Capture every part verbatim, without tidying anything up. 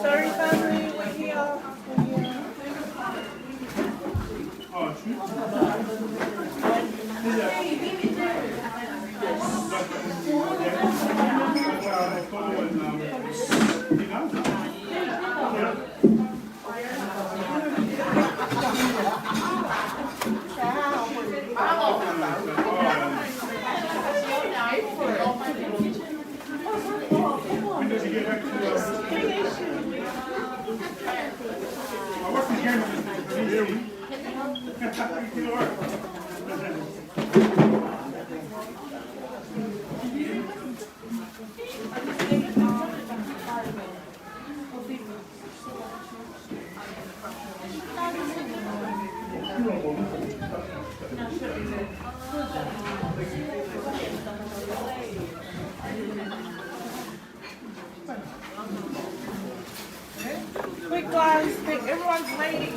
Sorry, family, we're here. We're here. Quick, guys, quick, everyone's waiting.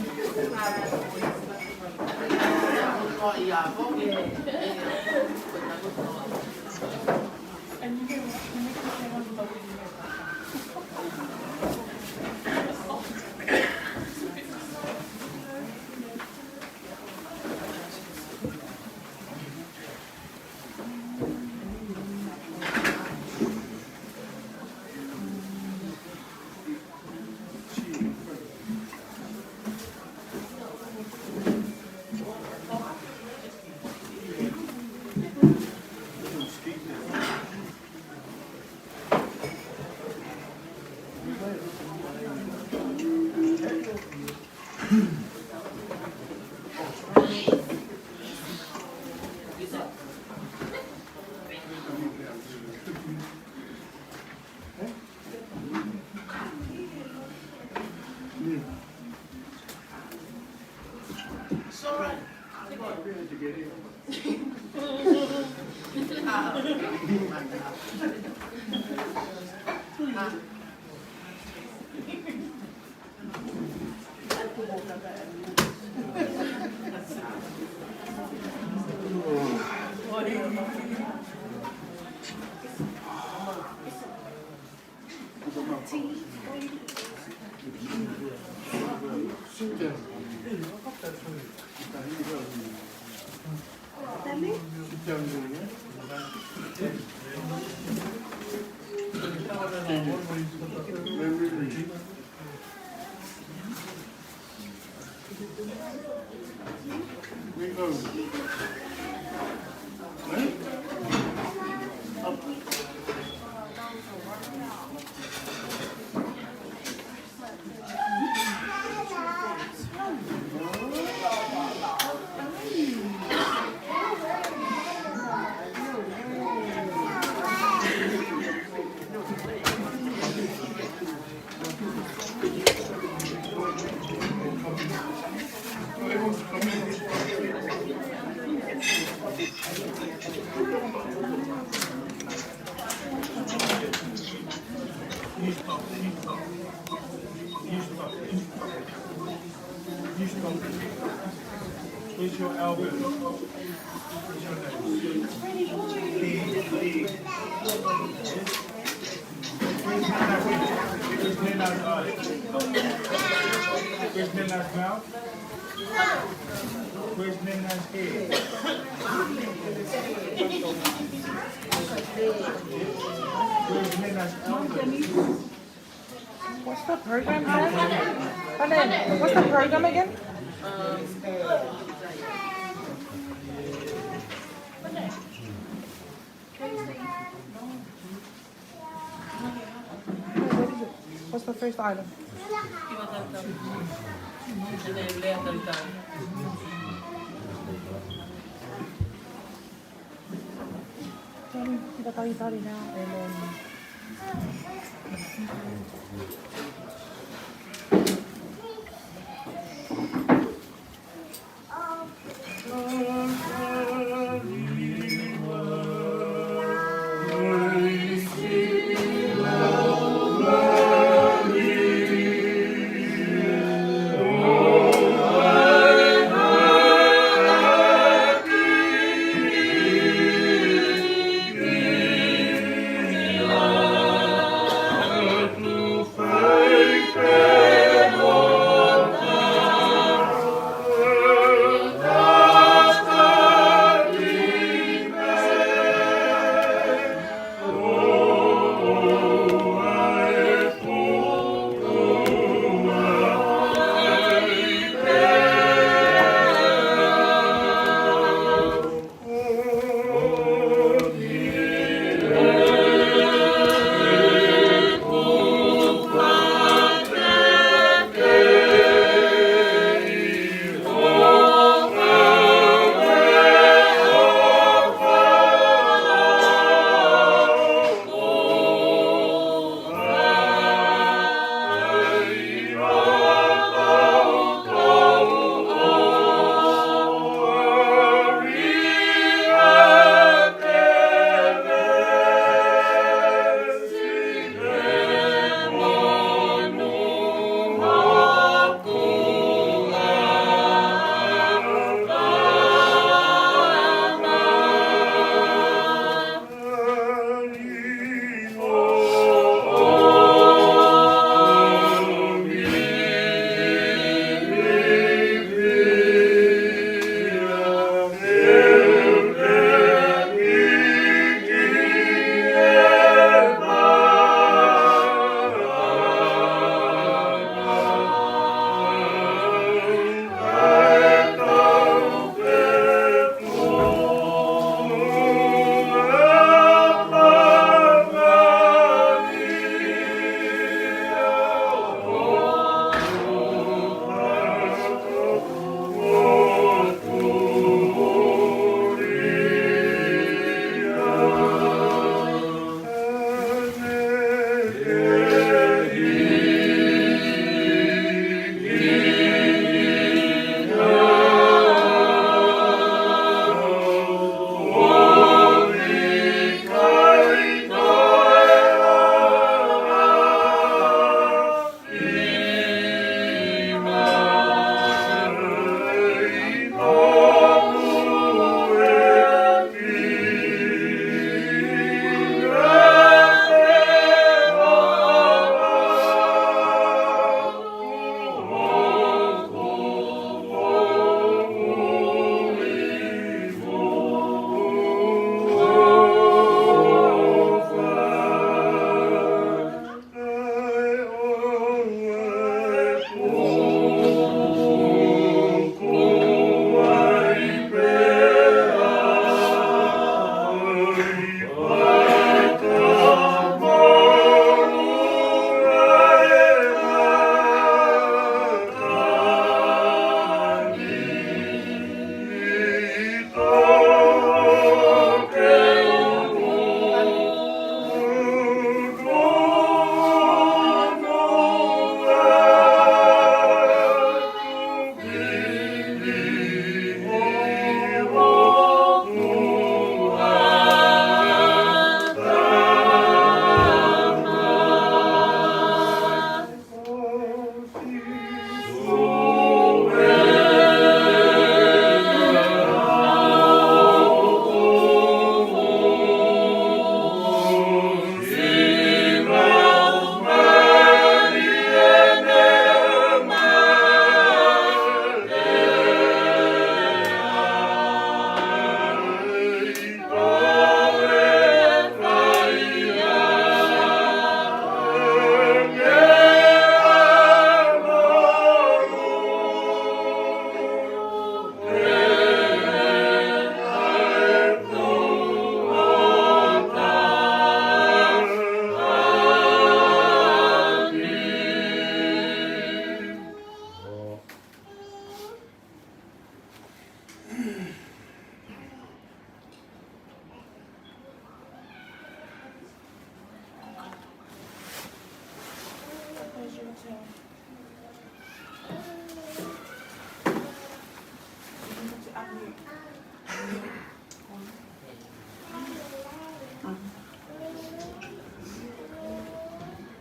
Where's your elbow? Where's your nose? Here, here. Where's Nina's eye? Where's Nina's eye? Where's Nina's mouth? Where's Nina's hair? Where's Nina's elbow? What's the program called? Honey, what's the program again? What's the first item? Tali, kita tali-tali now, and then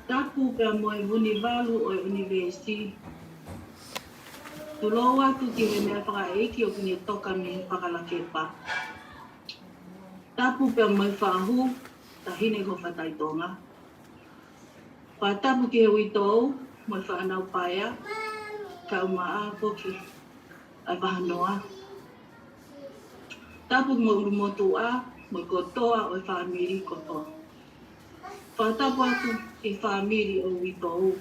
Tapu pea mo e Vunivalu ʻo e ʻunivēsi. Tulou atu ki he meʻafakaʻeiki ʻoku ne toka mei he fakalakepa. Tapu pea mo e fahu, Taʻahine ko Fatai Tonga. Fakatapu ki he uitou mo e fānau paea, kae ʻumaʻā foki ʻa e vahanoa. Tapu mo e ʻulumotuʻa mo e kotoa ʻo e fāmili kotoa. Fakatapu atu ki he fāmili ʻo e uitou.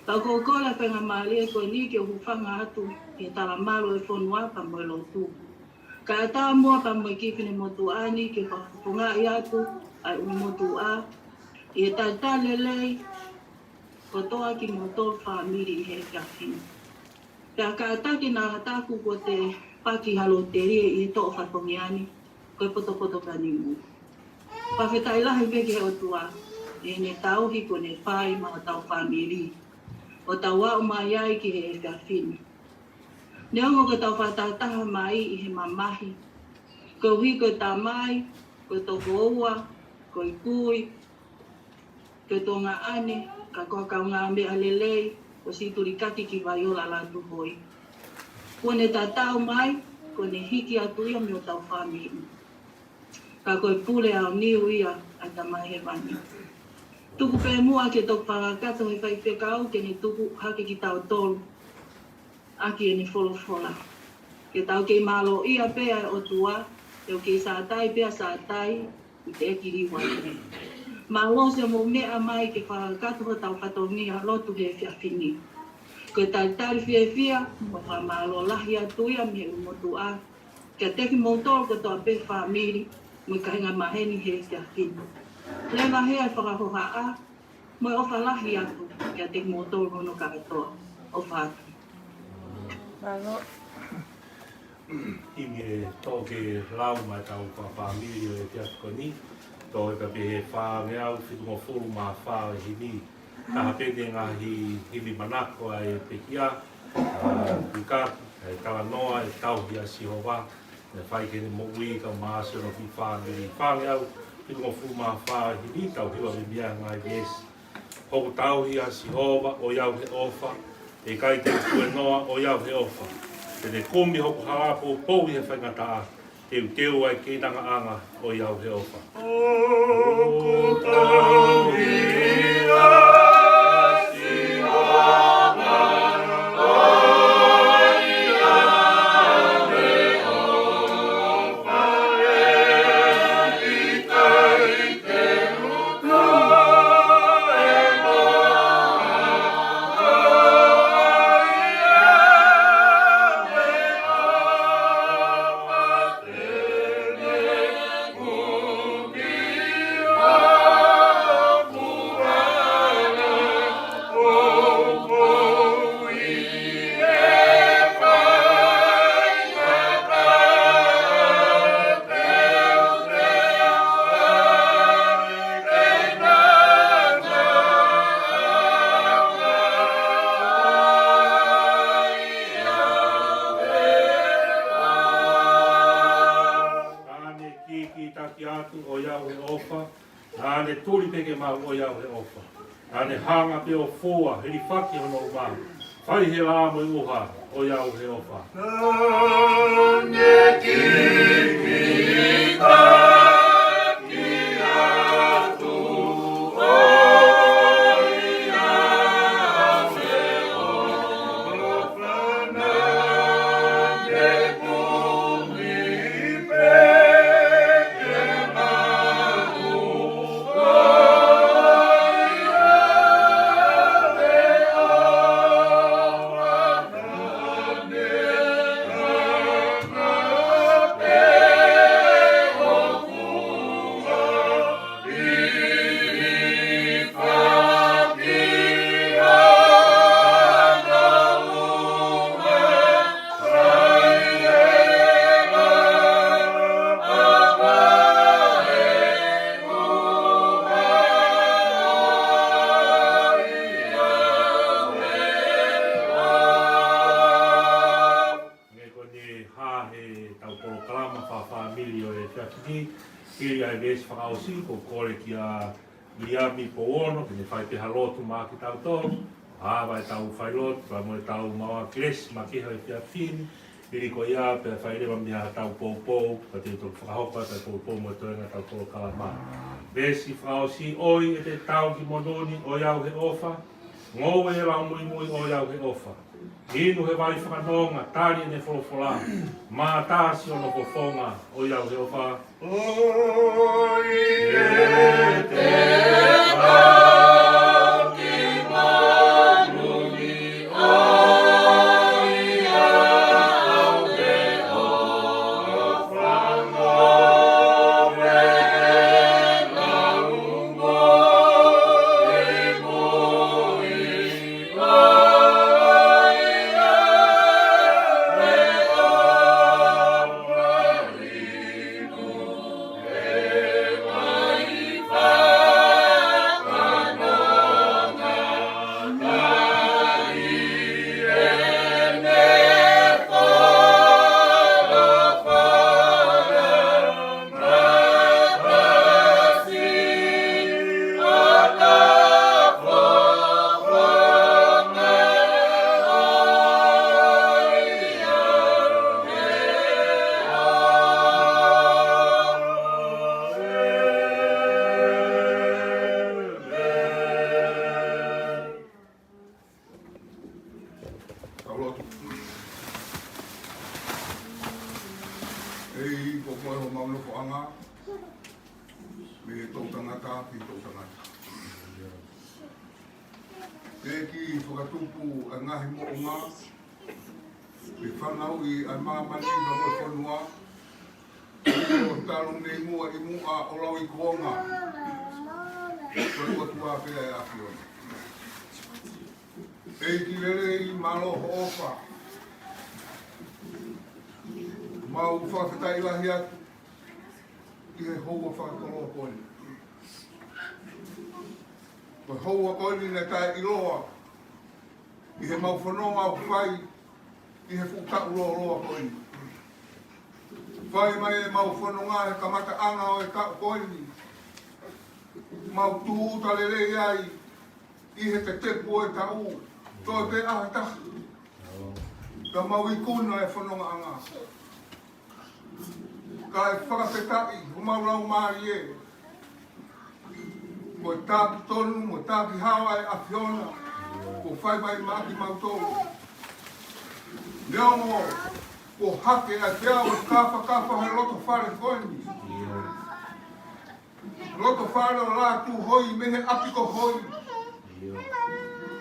Pea ʻoku ou kole ʻa e faingamālie ko eni ke u hūfanga atu ki he talamalu ʻo e fonua pea mo e lotu. Kae ʻatā muʻa pea mo e kiʻi finemotuʻa ni ke fakafofongaʻi atu ʻa e ʻulumotuʻa ʻi he talitali lelei kotoa kimoutolu fāmili ʻi he efiafi ni. Pea kātaki naʻa taku ko te paki ha lōtelie ʻi he toʻo fatongia ni, ko e potopoto pea ni mui. Fakafetaʻi lahi pē ki he ʻOtua, ʻi heʻene tauhi kuo ne fai maʻa hotau fāmili, ʻo tau aʻu mai ai ki he efiafi ni. Neongo ko ʻetau fakatahataha mai ʻi he mamahi, koeʻuhi ko e tamai, ko e tokoua, ko e kui, ko e tuongaʻane, ka ko e kaungāmeʻa lelei, ko Situlikaki Kivaiola Lātūhoi. Kuo ne tatau mai, kuo ne hiki atu ia mei hotau fāmili. Ka ko e pule aoniu ia ʻa e Tamai Hēvani. Tuku pē muʻa ke toki fakakakato he faifekau ke ne tuku hake kitautolu ʻaki ʻene folofola. Ke tau kei mālōʻia pē ʻa e ʻOtua, ke u kei sātai pē ʻa Sātai, ʻi he ʻEiki Liua. Mālō siʻomo meʻa mai ke fakakakato hotau fatongia lotu he efiafi ni. Ko e talitali fiefia, mo e fakamālō lahi atu ia mei he ʻulumotuʻa, kiate kimoutolu kotoa pē fāmili, mo e kāinga maheni he efiafi ni. Leva hē ʻa e fakahohaʻa, mo e ʻofa lahi atu kiate kimoutolu hono kātoa. ʻOfa atu. Mālō. ʻI he toki lau mai ʻetau fakafāmili ʻo e efiafi ko eni, toe ka pehē fāngeau fitungofulu mā fā ʻi heni. Taha pē ʻeni e ngaahi hivi manako ʻa e pekia, ʻa e pika, ʻa e talanoa, ʻa e tauhi ʻa Sihova, ʻa e fai ki heʻene moʻui kae ʻumaʻā siʻono kiʻi fāmili. Fāngeau fitungofulu mā fā ʻi heni, tau hiva mei ai e ngaahi veesi. Hoku tauhi ʻa Sihova, ʻoiauē ʻofa, ʻe ʻikai te u tuēnoa, ʻoiauē ʻofa. Te ne kumi hoku hala poupou ʻi he faingataʻa, teuteu ʻa e keinangaʻanga, ʻoiauē ʻofa. Hoku tauhi ʻa Sihova, ʻoiauē ʻofa, ʻe ʻikai te u Naʻa ne kikitaki atu ʻoiauē ʻofa, naʻa ne tuli pē ke maʻu ʻoiauē ʻofa. Naʻa ne hanga pē ʻo fua, hilifaki hono uma, fai hela mo e ʻuha, ʻoiauē ʻofa. Naʻa ne kikitaki atu ʻoiauē ʻofa, naʻa ne tuli pē ke maʻu ʻoiauē ʻofa. fāmili ʻo e efiafi ni. Hili ʻa e veesi fakaʻosi, ʻoku ou kole kia Liami Pouono ke ne fai pē ha lotu maʻa kitautolu, ʻo ava ʻetau failotu pea mo ʻetau maʻu ʻa e kelesi makehe ʻo e efiafi ni. Hili ko ia pea fai leva mei ai haʻatau poupou, pea te u toki fakahoko atu ʻa e poupou mo e toenga ʻetau polokalama. Veesi fakaʻosi: ʻOi, ʻe te tau ki monū ni, ʻoi au he ʻofa, ngoue lau muimui, ʻoi au he ʻofa. Inu he vai fakanonga, tali ʻene folofola, mātā siʻono fofonga, ʻoi au he ʻofa. ʻOi, ʻe te tau ki monū ni, ʻoi au he ʻofa, ngoue lau muimui, Tau lotu. ʻEiki, ko koe homau nofoʻanga, mei he toʻutangata ki he toʻutangata. ʻEiki, fakatupu ʻa e ngaahi moʻunga, ke fanauʻi ʻa e māmani pea mo e fonua, ʻo talu mei muʻa ʻi muʻa ʻo lauikuonga, ko e ʻOtua pē ʻa e ʻAfiona. ʻEiki lelei, mālō hoʻo ʻofa. Mau fakafetaʻi lahi atu ʻi he houa fakakoloa ko eni. Ko e houa ko eni naʻe taʻeʻiloa ʻi heʻemau fononga ʻoku fai ʻi he fuʻu taʻu lōloa ko eni. Fai mai ʻemau fononga he kamataʻanga ʻo e taʻu ko eni, mau tūʻuta lelei ai ʻi he tetepu ʻo e taʻu, toe pē ʻaho ʻe taha, ka mau ikuna e fonongaʻanga. Kae fakafetaʻi homau laumālie, ko e taki tonu mo e taki hao ʻa e ʻAfiona kuo fai mai maʻa kimautolu. Neongo kuo hake ʻa e peau ʻo e kafakafa he loto fale ko eni, loto fale ʻo Lātūhoi mei he ʻapi ko Hoi,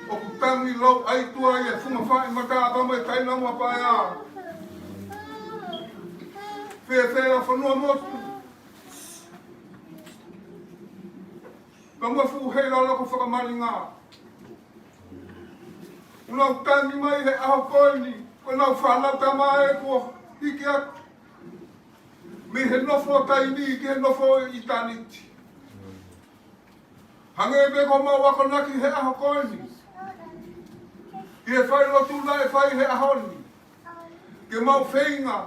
ʻoku tangi louʻaitu ai e funga faʻē mataʻa pea mo e taina mo e paea. Fēfē ʻa Fonuamotu pea mo e fuʻu heilaloko fakamalinga? ʻOku nau tangi mai he ʻaho ko eni, ko ʻenau fānau tama ē kuo hiki atu mei he nofo ʻo taimi ki he nofo ʻo ʻitāniti. Hangē pē ko ʻemau akonaki he ʻaho ko eni, ʻi he failotu naʻe fai he ʻaho ni, ke mau feinga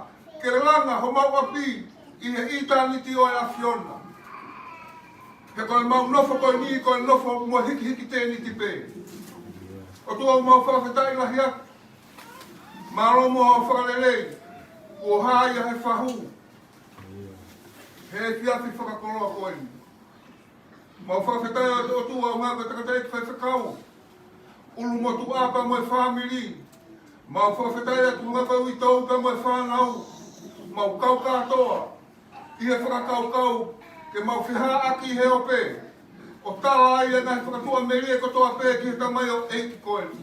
ke langa homau ʻapi ʻi he ʻitāniti ʻo e ʻAfiona. He ko ʻemau nofo ko eni ko e nofo mo e hikihiki tēniti pē. ʻOtua, ʻoku mau fakafetaʻi lahi atu. Mālō mo hoʻo fakalelei kuo hā ia he fahu he efiafi fakakoloa ko eni. Mau fakafetaʻi atu, ʻOtua, ʻuhinga ko e tangataʻeiki faifekau, ʻulumotuʻa pea mo e fāmili. Mau fakafetaʻi atu ʻuhinga ko e uitou pea mo e fānau. Mau kau kātoa ʻi he fakakaukau ke mau fehāʻaki he ope, ʻo tala ai ʻa e ngaahi fakatuʻamelie kotoa pē ki he tamaioʻeiki ko eni.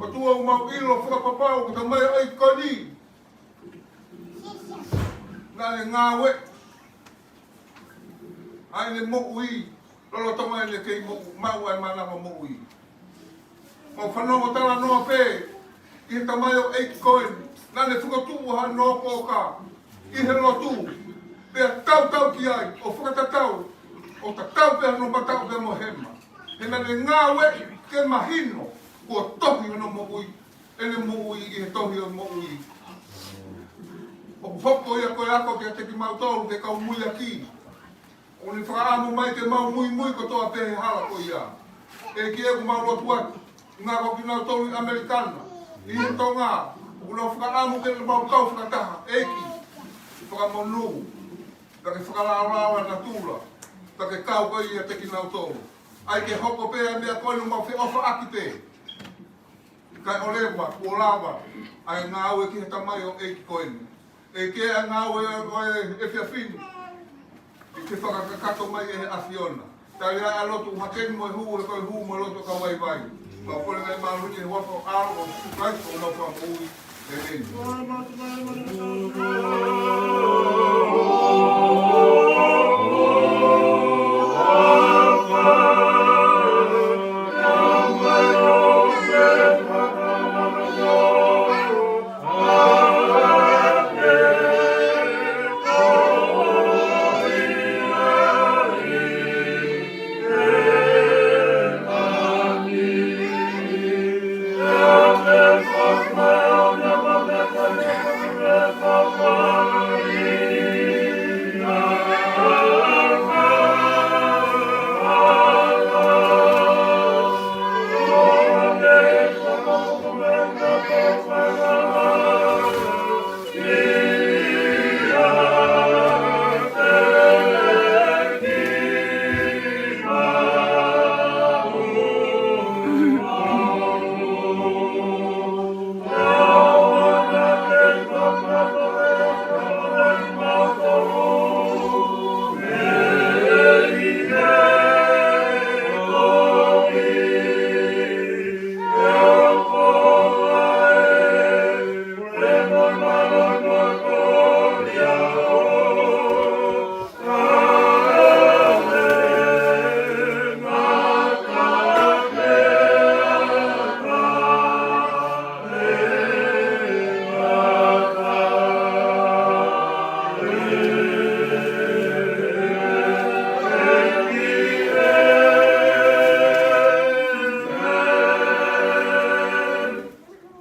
ʻOtua, ʻoku mau ʻilo fakapapau ko e tamaioʻeiki ko eni naʻa ne ngāueʻi ʻa ʻene moʻui lolotonga ʻene kei moʻu, maʻu ʻa e mānava moʻui. Mau fanongo talanoa pē ʻi he tamaioʻeiki ko eni naʻa ne fokotuʻu hano poka ʻi he lotu, pea tautau ki ai ʻo fakatatau, ʻo tatau pē hano mataʻu pea mo e hema. He naʻa ne ngāueʻi ke mahino kuo tohi hono moʻui, ʻene moʻui ʻi he tohi ʻo e moʻui. ʻOku hoko ia ko e ako kiate kimautolu ko e kau muiaki. ʻOku ne fakaʻamu mai ke mau muimui kotoa pē he hala ko ia. ʻEiki ē, ʻoku mau lotu atu, ngaahi kau kinautolu ʻi ʻAmelika na, ʻi Tonga, ʻoku nau fakaʻamu ke mau kau fakataha, ʻEiki, ke fakamonū, pea ke fakalaolao ʻa natula, pea ke kau ko ia kiate kinautolu. ʻAi ke hoko pē ʻa e meʻa ko eni, mau feʻofaʻaki pē. Kae ʻoua leva kuo lava ʻa e ngāue ki he tamaioʻeiki ko eni. ʻEiki, ʻa e ngāue ʻo e efiafi ni, ke fakakakato mai ʻe he ʻAfiona. Tali ʻa e lotu hake ni mo e hū, ʻe ko e hū mo e lotu ʻa e kau vaivai. Mau kole ngaahi mālohi ʻi he huafa ʻo e ʻAlo ko Sīsū Kalaisi ko homau Fakamoʻui. ʻĒmeni.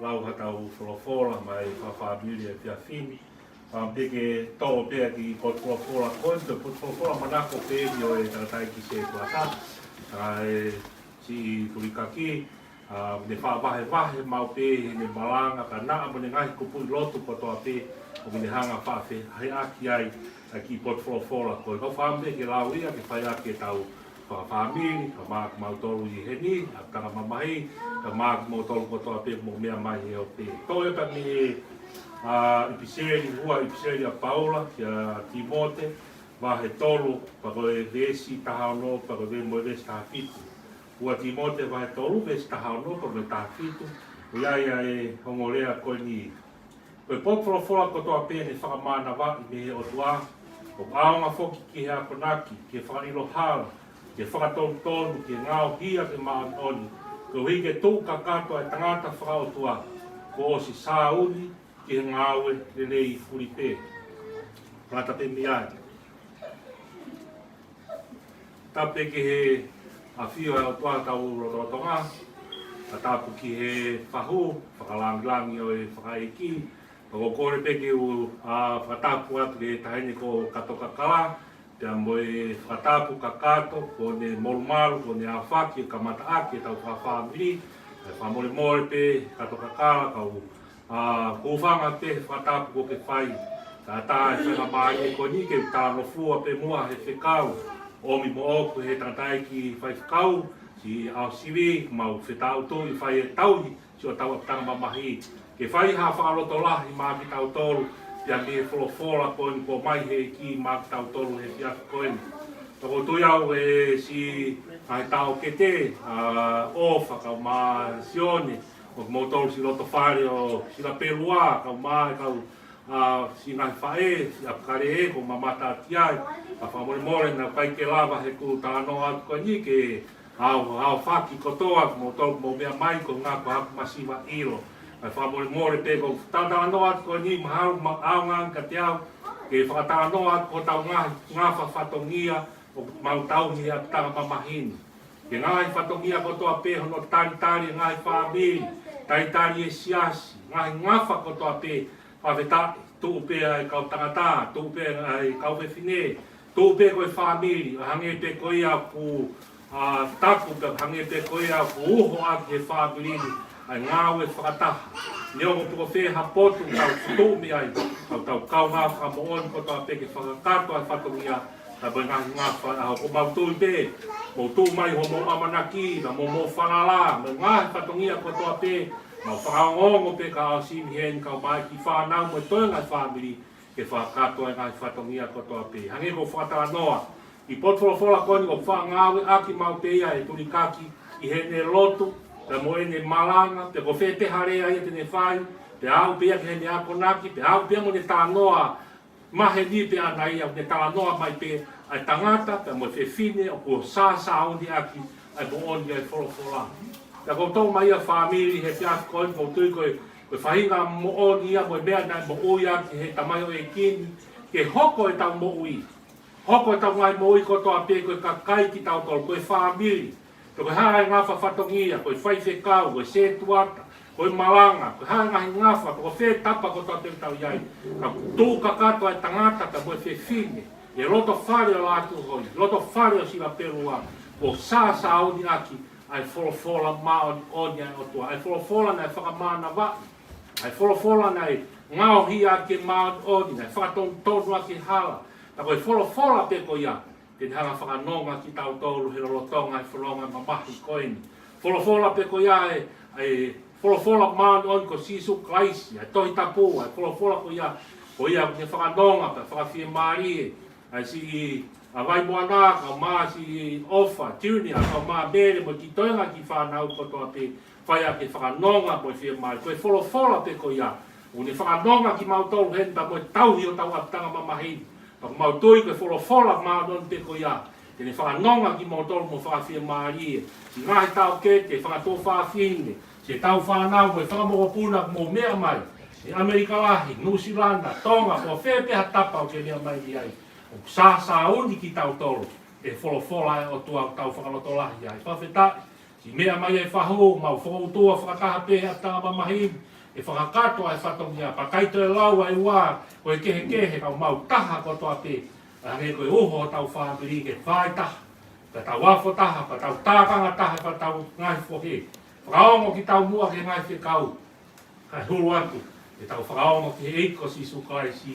Lau haʻatau folofola mai fakafāmili ʻi he efiafi ni. ʻA, pea ke tō pē ʻa e kiʻi potu folofola ko eni, ko e potu folofola manako pē eni ʻo e tangataʻeiki sētuata, ʻa e siʻi fulikaki, ʻa, ne fakavahevahe maʻu pē ʻene malanga, ka naʻa mo ʻene ngaahi kupuʻi lotu kotoa pē, ʻoku ne hanga ʻo fakafeʻiloaki ai ʻa e kiʻi potu folofola ko eni. Kau fakaʻamu pē ke lau ia, ke fai ʻaki ʻetau fakafāmili, kae ʻumaʻā kimautolu ʻi heni, ʻapitanga mamahi, kae ʻumaʻā kimoutolu kotoa pē mou meʻa mai he ope. Toe pē mei he, ʻa, ʻipiseli, ua ʻipiseli ʻa Paula kia Tīmote, vahe tolu, pea ko e veesi taha ono, pea ko e ve-, mo e veesi taha fitu. Ua Tīmote vahe tolu, veesi taha ono, pea mo e taha fitu, ʻoku ʻi ai ʻa e ongo lea ko eni. Ko e potu folofola kotoa pē ne fakamānavaʻi mei he ʻOtua, ʻoku ʻaonga foki ki he akonaki, ki he fakaʻilo hala, ki he fakatonutonu, ki he ngaohi ʻaki e māʻoniʻoni, koeʻuhi ke tuʻu kakato ʻa e tangata fakaʻotua, kuo ʻosi sāuni ki he ngāue lelei fulipē. Fakatapu mei ai. Tapu ki he ʻafio ʻa e ʻOtua ʻi hotau lotolotonga, fakatapu ki he fahu fakalāngilangi ʻo e fakaʻeiki. Pea ʻoku ou kole pē ke u, ʻa, fakatapu atu ki he taʻahine ko Kato Kakala, pea mo e fakatapu kakato, kuo ne molumalu, kuo ne ʻaofaki ʻo kamataʻaki ʻetau fakafāmili, ʻa e fakamolemole pē Kato Kakala, kau ʻa, ʻoku ou fakaʻamu pē he fakatapu kuo ke fai. Kae ʻatā e faingamālie ko eni ke u talangofua pē muʻa he fekau, ʻomi moʻoku he tangataʻeiki faifekau, siʻi ʻAosivi, mau fetaʻutuʻi fai e tauhi siʻotau ʻapitanga mamahi. Ke fai ha fakalotolahi maʻa kitautolu, pea mei he folofola ko eni kuo ʻomai he ʻEiki maʻa kitautolu he efiafi ko eni. Pea ʻoku ou tui au ʻe siʻi ngaahi taʻokete, ʻa, ʻOfa kae ʻumaʻā Sione, ʻo kimoutolu siʻi loto fale ʻo Silapelua, kae ʻumaʻā e kau, ʻa, siʻi ngaahi faʻē, siʻi ʻapukale ē, ʻoku ou mamata atu ki ai, ka fakamolemole naʻe ʻikai ke lava he ʻeku talanoa atu ko eni ke ʻaofaki kotoa kimoutolu mou meʻa mai, ko e ʻuhinga ko haku masiva ʻilo. Ka fakamolemole pē ʻoku ou talanoa atu ko eni mahalo ʻoku ʻaonga ange kiate au ke fakatalanoa atu ki hotau ngaahi ngafa fatongia ʻoku mau tauhi he ʻapitanga mamahi ni. Ki he ngaahi fatongia kotoa pē hono talitali e ngaahi fāmili, talitali e siasi, ngaahi ngafa kotoa pē, Fakafetaʻi, tuʻu pē ʻa e kau tangata, tuʻu pē ʻa e kau fefine, tuʻu pē ko e fāmili, ʻo hangē pē ko ia ʻoku, ʻa, taku pē, hangē pē ko ia ʻoku uho ʻaki he fāmili ni ʻa e ngāue fakataha. Neongo pe ko fē ha potu ʻoku tau tuʻu mei ai, ka tau kaungā fakamoʻoni kotoa pē ke fakakakato ʻa e fatongia, ka mo e ngaahi ngafa ʻa e ʻaho. Ko mau tui pē, mou tuʻu mai hoʻomou ʻamanaki, ka mo hoʻomou falala, mo e ngaahi fatongia kotoa pē, mau fakaongoongo pē ka ʻosi mei heni, kau mai ki fānau mo e toenga ʻo e fāmili, ke fakakakato ʻa e ngaahi fatongia kotoa pē. Hangē ko e fakatalanoa ʻi he potu folofola ko eni, ʻoku faʻa ngāueʻaki maʻu pē ia ʻe he tulikaki ʻi heʻene lotu, pea mo ʻene malanga, pe ko fē pē ha lea ia te ne fai, pea aʻu pē ia ki heʻene akonaki, pea aʻu pē ia mo ʻene talanoa maheni pē ʻaʻana ia, ʻoku ne talanoa mai pē ʻa e tangata pea mo e fefine ʻoku sāsāuni ʻaki ʻa e moʻoni ʻa e folofola. Pea ʻoku ou tala mai ia fāmili he efiafi ko eni, ʻoku ou tui ko e, ko e faʻahinga moʻoni ia mo e meʻa naʻe moʻui ʻaki ʻe he tamaioʻeiki ni, ke hoko ʻetau moʻui, hoko ʻetau ngaahi moʻui kotoa pē ko e kakai kitautolu, ko e fāmili. Pe ko e hā e ngafa fatongia, ko e faifekau, ko e sētuata, ko e malanga, ko e hā e ngaahi ngafa, pe ko fē tapa kotoa pē ʻoku tau ʻi ai, ka tuʻu kakato ʻa e tangata pea mo e fefine ʻi he loto fale ʻo Lātūhoi, loto fale ʻo Silapelua, ʻoku sāsāuni ʻaki ʻa e folofola māʻoniʻoni ʻa e ʻOtua, ʻa e folofola naʻe fakamānavaʻi, ʻa e folofola naʻe ngaohi ʻaki e māʻoniʻoni, naʻe fakatonutonu ʻaki e hala. Pea ko e folofola pē ko ia te ne hanga ʻo fakanonga kitautolu he lolotonga ʻo e fononga mamahi ko eni. Folofola pē ko ia ʻa e, ʻa e folofola māʻoniʻoni ko Sīsū Kalaisi, ʻa e Tohi Tapu, ʻa e folofola ko ia, ko ia ʻoku ne fakanonga pea fakafiemālie ʻa e siʻi ʻa Vaimoana, kae ʻumaʻā siʻi ʻOfa Junior, kae ʻumaʻā Mele mo e kiʻi toenga kiʻi fānau kotoa pē, fai ʻaki e fakanonga mo e fiemālie. Ko e folofola pē ko ia ʻoku ne fakanonga kimautolu heni pea mo e tauhi hotau ʻapitanga mamahi ni. Pea ʻoku mau tui ko e folofola māʻoniʻoni pē ko ia te ne fakanonga kimoutolu mo fakafiemālie siʻi ngaahi taʻokete, fanga tuofāfine, siʻetau fānau mo e fanga mokopuna ʻoku mou meʻa mai ʻi ʻAmelika Lahi, Nuʻusila, Tonga, ko fē pē ha tapa ʻoku ke meʻa mai mei ai. ʻOku sāsāuni kitautolu ʻe he folofola ʻa e ʻOtua ʻoku tau fakalotolahi ai. Fakafetaʻi, siʻi meʻa mai ʻa e fahu, mau fokoutua fakataha pē he ʻapitanga mamahi ni, ʻe fakakakato ʻa e fatongia, pea ʻikai toe lau ʻa e ua ko e kehekehe, ka mau taha kotoa pē, ʻa hangē ko e uho hotau fāmili, ke fai taha, pea tau afo taha, pea tau tākanga taha, pea tau ngaahi fohe. Fakaongo kitaumuʻa ki he ngaahi fekau, kae hulu atu ʻetau fakaongo ki he ʻEiki ko Sīsū Kalaisi,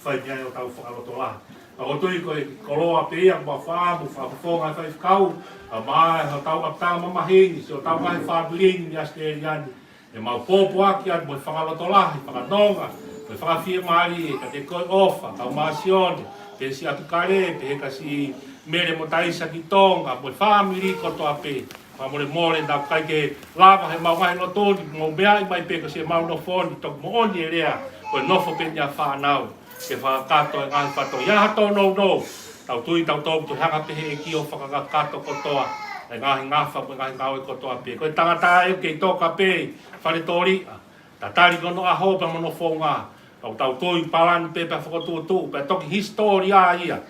fai mei ai hotau fakalotolahi. Pea ʻoku ou tui ko e koloa pē ia ʻoku mau fakaʻamu, fakafofonga ʻa e faifekau, kae ʻumaʻā hotau ʻapitanga mamahi ni, siʻotau ngaahi fāmili ni ʻi ʻAositelēlia ni, ʻemau pōpoaki atu mo e fakalotolahi, fakanonga mo e fakafiemālie kiate koe ʻOfa, kae ʻumaʻā Sione, pehē siʻi ʻApikale, pehē kia siʻi Mele mo Taisa ki Tonga, mo e fāmili kotoa pē. Fakamolemole naʻa ʻikai ke lava heʻemau ngaahi lotu ni, mou meaʻi mai pē ko siʻemau nofo ni, toki moʻoni e lea, ko e nofo pē eni ʻa e fānau ke fakakakato e ngaahi fatongia. ʻI ha tōnounou, tau tui tautolu ʻoku toe hanga pē ʻe he ʻEiki ʻo fakakakato kotoa e ngaahi ngafa mo e ngaahi ngāue kotoa pē. Ko e tangata ʻoku kei toka pē ʻi fale tōliʻa, tatali ki hono ʻaho pea mo hono founga, ka ʻoku tau tui palani pē pea fokotuʻutuʻu, pea toki hisitōlia ia,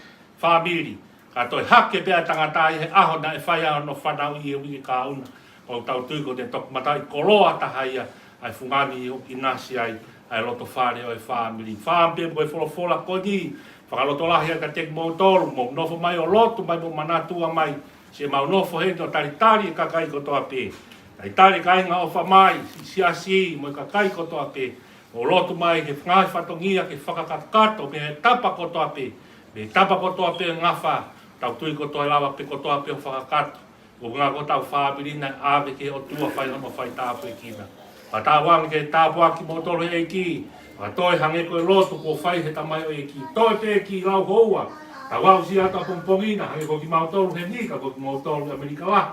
fāmili, ka toe hake pē ʻa e tangata ia he ʻaho naʻe fai ai hono fanauʻi he uike kahaʻu na. Ka ʻoku tau tui ko e toki mataʻikoloa taha ia ʻa e fungani ʻoku ʻinasi ai ʻa e loto fale ʻo e fāmili. Fakaʻamu pē mo e folofola ko eni, fakalotolahi atu kiate kimoutolu, mou nofo mai ʻo lotu mai mo manatua mai, siʻemau nofo heni ʻo talitali e kakai kotoa pē. Talitali e kāinga ʻofa mai, siʻi siasi mo e kakai kotoa pē, ʻo lotu mai ki he ngaahi fatongia ke fakakakato mei he tapa kotoa pē, mei he tapa kotoa pē ngafa, tau tui kotoa ʻe lava pē kotoa pē ʻo fakakakato. Ko e ngaahi ko hotau fāmili naʻe ʻave ki he ʻOtua, fai hono faitāpuekina. Pea tau ange ke tāpuakiʻi kimoutolu ʻe he ʻEiki, pea toe hangē ko e lotu kuo fai ʻe he tamaioʻeiki, toe pē kiʻi lau houa, tau aʻusia atu ʻapongipongi na, hangē ko kimautolu heni, ka ko kimoutolu ʻi ʻAmelika Lahi,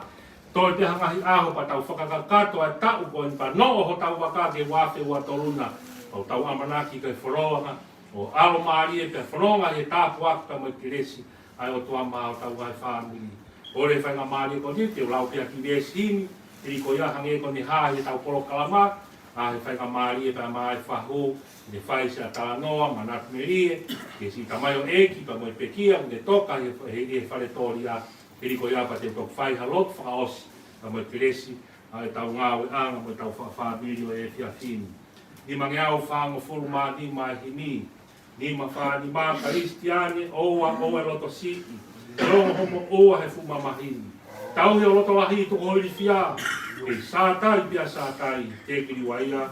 toe pē ha ngaahi ʻaho pea tau fakakakato ʻa e taʻu ko eni pea noʻo hotau vaka ki he ua afe ua tolu na. Pea ʻoku tau ʻamanaki ko e fononga ʻo e ʻalomālie pea fononga ʻi he tāpuaki pea mo e kelesi ʻa e ʻOtua maʻa hotau ngaahi fāmili. Kole e faingamālie ko eni te u lau pē ha kiʻi veesi himi, hili ko ia hangē ko eni ʻa ʻetau polokalama, ʻa e faingamālie pea maʻa e fahu, ne fai siʻa talanoa, manatu melie, ki he siʻi tamaioʻeiki pea mo e pekia, ne toka he, he, he fale tōliʻa, hili ko ia pea te u toki fai ha lotu fakaʻosi, pea mo e kelesi ʻa ʻetau ngāueʻanga mo ʻetau fa-, fāmili ʻo e efiafi ni. Nimangeau fāngofulu mā nima ʻa e himi. Nima fā nima: Kalisitiane, ʻoua ʻoua ʻe loto siʻi, ʻe ongo homo ʻoua he fuʻu mamahi ni. Tauhi ho loto lahi, tuku ho ilifia, kei Sātai pea Sātai, tēkiliuaia.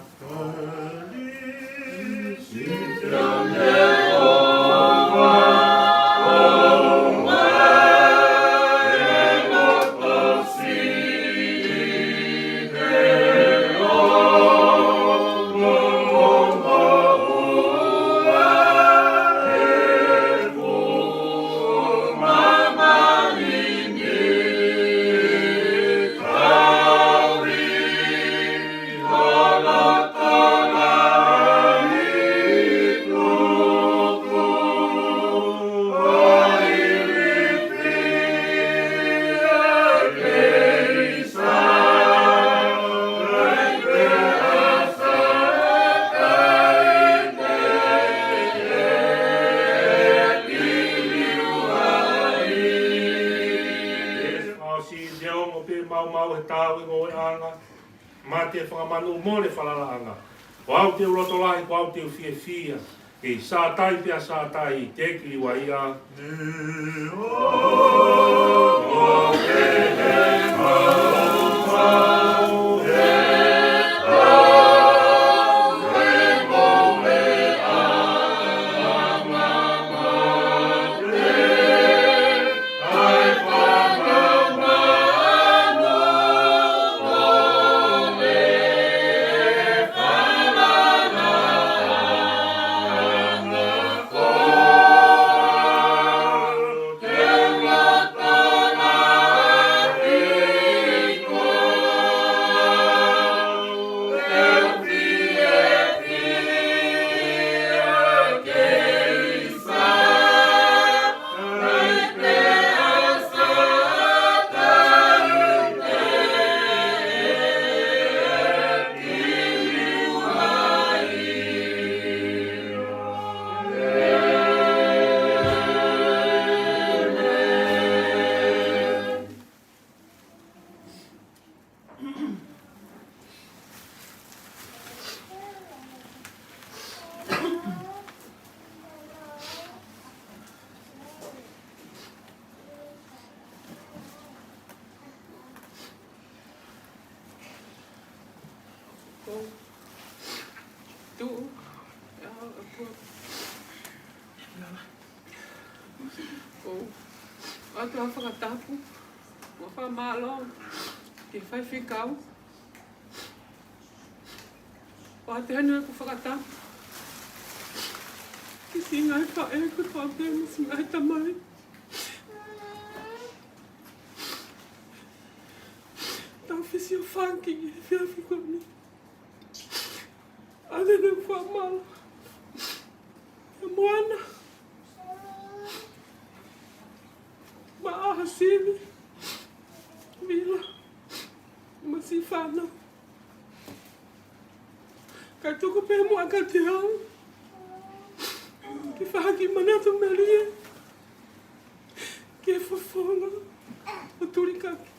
ʻOsi neongo pē maumau he tau e ngoueʻanga, mate, fanga manu, mole falalaʻanga, ko au te u loto lahi, ko au te u fiefia, kei Sātai pea Sātai, tēkiliuaia. Ko tu, ʻa, ʻa, ko. Ko. ʻOatu ʻa e fakatapu mo e fakamālō ki he faifekau. ʻOatu heni ʻeku fakatapu ki he ngaahi faʻē, ki he faʻē mo e ngaahi tamai. Tau fesiofaki he efiafi ko eni. ʻOatu heni ʻeku fakamālō kia Moana, Maʻa, Sivi, Vila, mo siʻi fānau. Kae tuku pē muʻa kiate au ke fai ha kiʻi manatu melie ki he fofonga ʻo Tulikaki.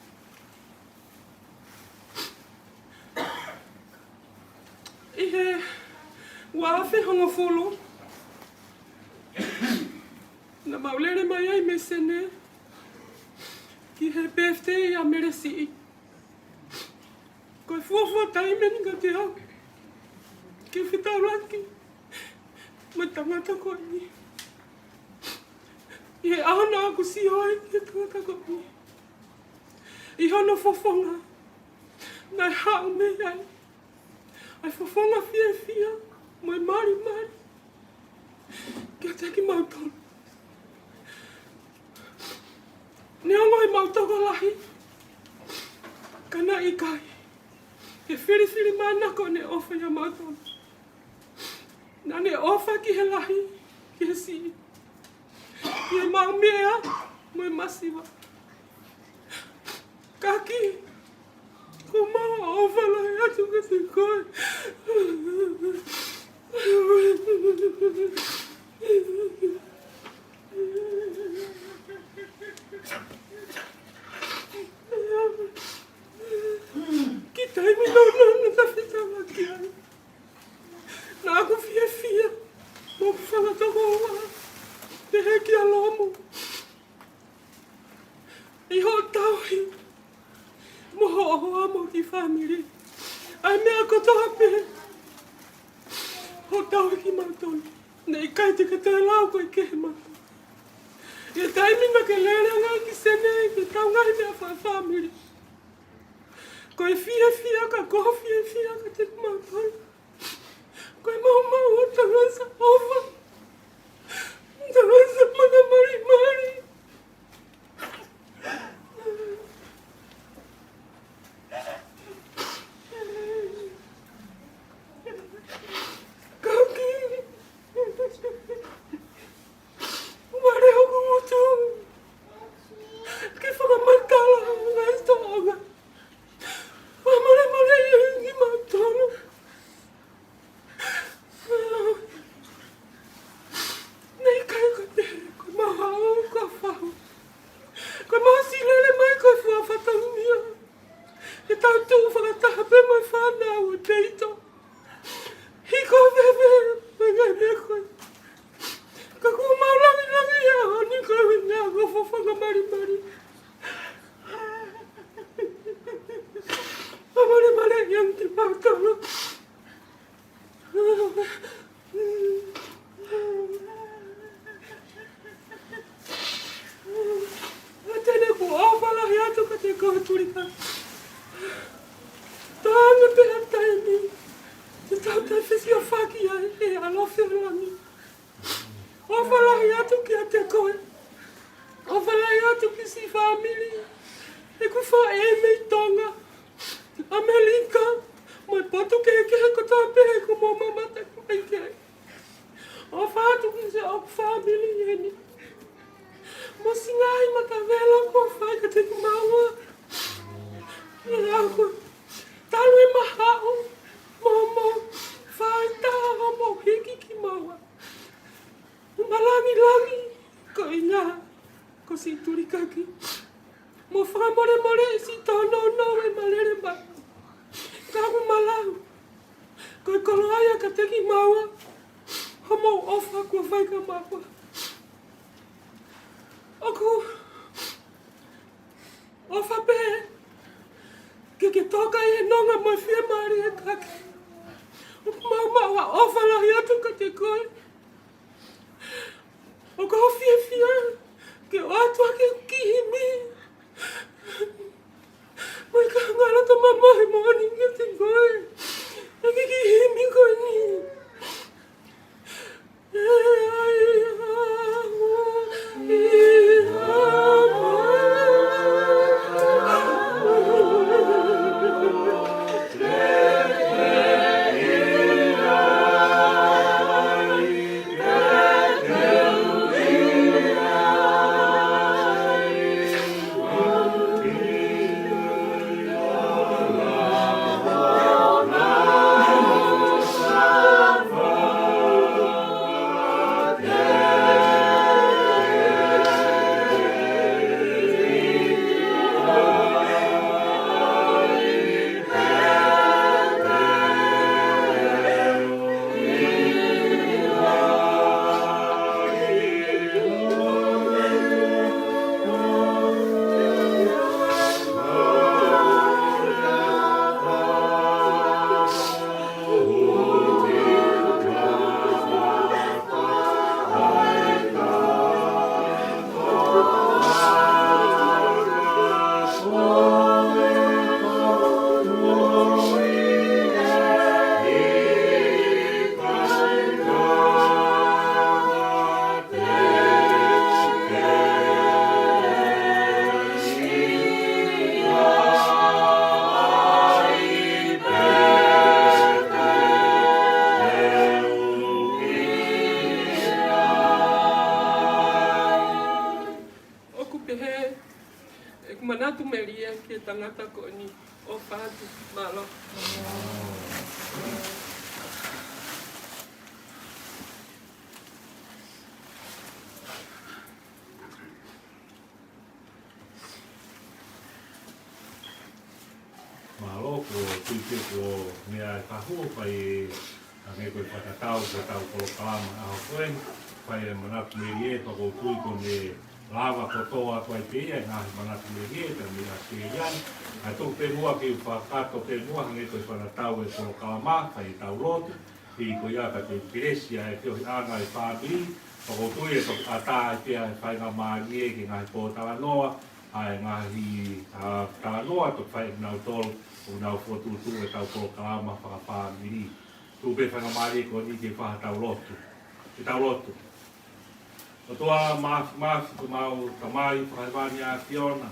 ʻI he ua afe hongofulu, naʻa mau lele mai ai mei Senē ki he birthday ʻa Melesiʻi. Ko e fuofua taimi eni kiate au ke fetaulaki mo e tangata ko eni. ʻI he ʻaho naʻa ku sio ai ki he tangata ko eni, ʻi hono fofonga naʻe haʻu mei ai ʻa e fofonga fiefia mo e malimali kiate kimautolu. Neongo ʻemau tokolahi, ka naʻe ʻikai ke filifilimānako ʻene ʻofa ʻia mautolu. Naʻa ne ʻofa ki he lahi, ki he siʻi, ki heʻemau meʻa mo e masiva. Kaki, ko mau ʻofa lahi atu kiate koe. Ki he taimi naʻa ne tafitava ki ai, kimautolu. Naʻe ʻikai te ke toe lau ko e kehe mautolu. ʻI he taimi naʻa ke lele ange ki Senē ke tau ngaahi meʻa fakafāmili, ko e fiefia ka ko e fiefia kiate kimautolu. Ko e maumau ʻo Tolosa ʻOfa. Tolosa Manamalimali. Kau ki. Mare hoku ngutu ke fakamatala ngaahi tōʻonga. Fakamālō maʻu ʻe kimautolu. Naʻe ʻikai ko e pehē ko e mau haʻu ka fau. Ko e mau ʻosi lele mai ko e fua fatongia. Ke tau tuʻu fakataha pē mo e fānau ʻo e peito. Hiko fēfē, mo e ngaahi meʻa ko ē. Ka kuo mau langilangiʻia ʻaho ni ko e ʻuhinga ko e fafanga malimali. Fakamālō maʻu ʻe kimautolu. ʻAtene ʻoku ou ʻofa lahi atu kiate koe Tulikaki. Tau anga pē ha taimi te tau toe fesiofaki ai ʻe he ʻalofi ʻo langi. ʻOfa lahi atu kiate koe. ʻOfa lahi atu ki siʻi fāmili ʻeku faʻē mei Tonga, ʻAmelika, mo e potu kehekehe kotoa pē ʻoku mou mamata mai ki ai. ʻOfa atu ki siʻoku fāmili ʻi heni. Mo siʻi ngaahi matavela kuo fai kiate kimaua. ʻE au ko e talu e mahaʻu, mo, mo, fai taha mo hiki kimaua. Mo malangilangi ko e ʻuhinga ko siʻi Tulikaki. Mo fakamolemole siʻi tōnounou ʻema lele mai. Ka ʻoku malangaʻi ko e koloaʻia kiate kimaua hoʻomou ʻofa kuo fai kia maua. ʻOku ou ʻofa pē ke ke toka ʻi he nonga mo e fiemālie ʻa e taki. ʻOku mau maʻu ha ʻofa lahi atu kiate koe. ʻOku ou fiefia ke ʻoatu ʻa e kiʻi himi. Mo e ka ngalo to mamahi moʻoni kiate koe. ʻA e kiʻi himi ko eni. ʻOku pehē ʻeku manatu melie ki he tangata ko eni. ʻOfa atu, mālō. Mālō, ko e tui pē ko e meʻa ʻe taha ʻoku fai, hangē ko e fakatatau ki heʻetau polokalama ʻaho ko eni, fai e manatu melie, pea ʻoku ou tui ko e lava kotoa atu ai pē ia e ngaahi manatu melie, pea mei ʻAositelēlia ni. Kae tuku pē muʻa ke u fakakakato pē muʻa, hangē ko e fakatatau e polokalama, fai ʻetau lotu, Pea ko ia ka te kelesi ʻa e feohiʻanga ʻa e fāmili, pea ʻoku ou tui ʻe toki ʻatā pē ʻa e faingamālie ki he ngaahi pōtalanoa, ʻa e ngaahi, ā, talanoa ʻoku fai ʻe kinautolu ʻoku nau fokotuʻutuʻu ʻetau polokalama fakafāmili. Tuku pē faingamālie ko eni ke fai haʻatau lotu. Ke tau lotu. ʻOtua Māfimafi, ko homau Tamai Fakahēvani ʻa e ʻAfiona.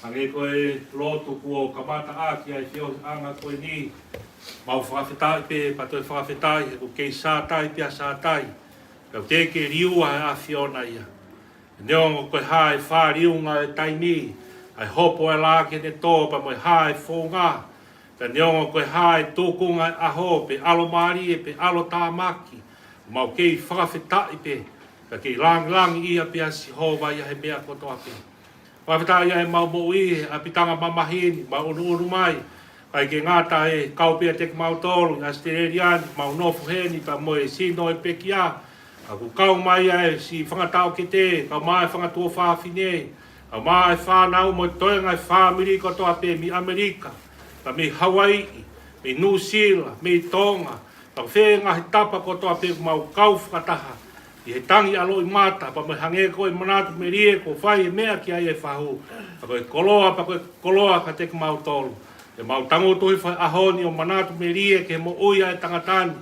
Hangē ko e lotu kuo kamata ʻaki ʻa e feohiʻanga ko eni, mau fakafetaʻi pē, pea toe fakafetaʻi, he ʻoku kei sātai pē ʻa sātai. Pea ʻoku teʻeki ke liua ʻa e ʻAfiona ia. Neongo ko e hā e fāliunga ʻo e taimi, ʻa e hopo ʻa e laʻā ki heʻene tō, pea mo e hā e founga, pea neongo ko e hā e tūkunga ʻo e ʻaho, pe ʻalomālie, pe ʻalotāmaki, mau kei fakafetaʻi pē, pea kei langilangiʻia pē ʻa Sihova ia he meʻa kotoa pē. Fakafetaʻi ʻa ʻemau moʻui, ʻapitanga mamahi ni, mau ʻunuʻunu mai, ʻikai ke ngata ʻi he kau pē ʻiate kimautolu ʻi ʻAositelēlia ni, mau nofo heni, pea mo e sino ʻo e pekia, ʻoku kau mai ʻa e siʻi fanga taʻokete, kau mai e fanga tuofāfine, kau mai e fānau mo e toenga ʻo e fāmili kotoa pē mei ʻAmelika, pea mei Hauaiʻi, mei Nuʻusila, mei Tonga, pea ko e ngaahi tapa kotoa pē ʻoku mau kau fakataha ʻi he tangi ʻaloʻimata, pea mo e hangē ko e manatu melie kuo fai e meʻa ki ai e fahu, pea ko e koloa, pea ko e koloa kiate kimautolu. ʻE mau tangutu hifo he ʻaho ni ʻo manatu melie ki he moʻui ʻa e tangata ni,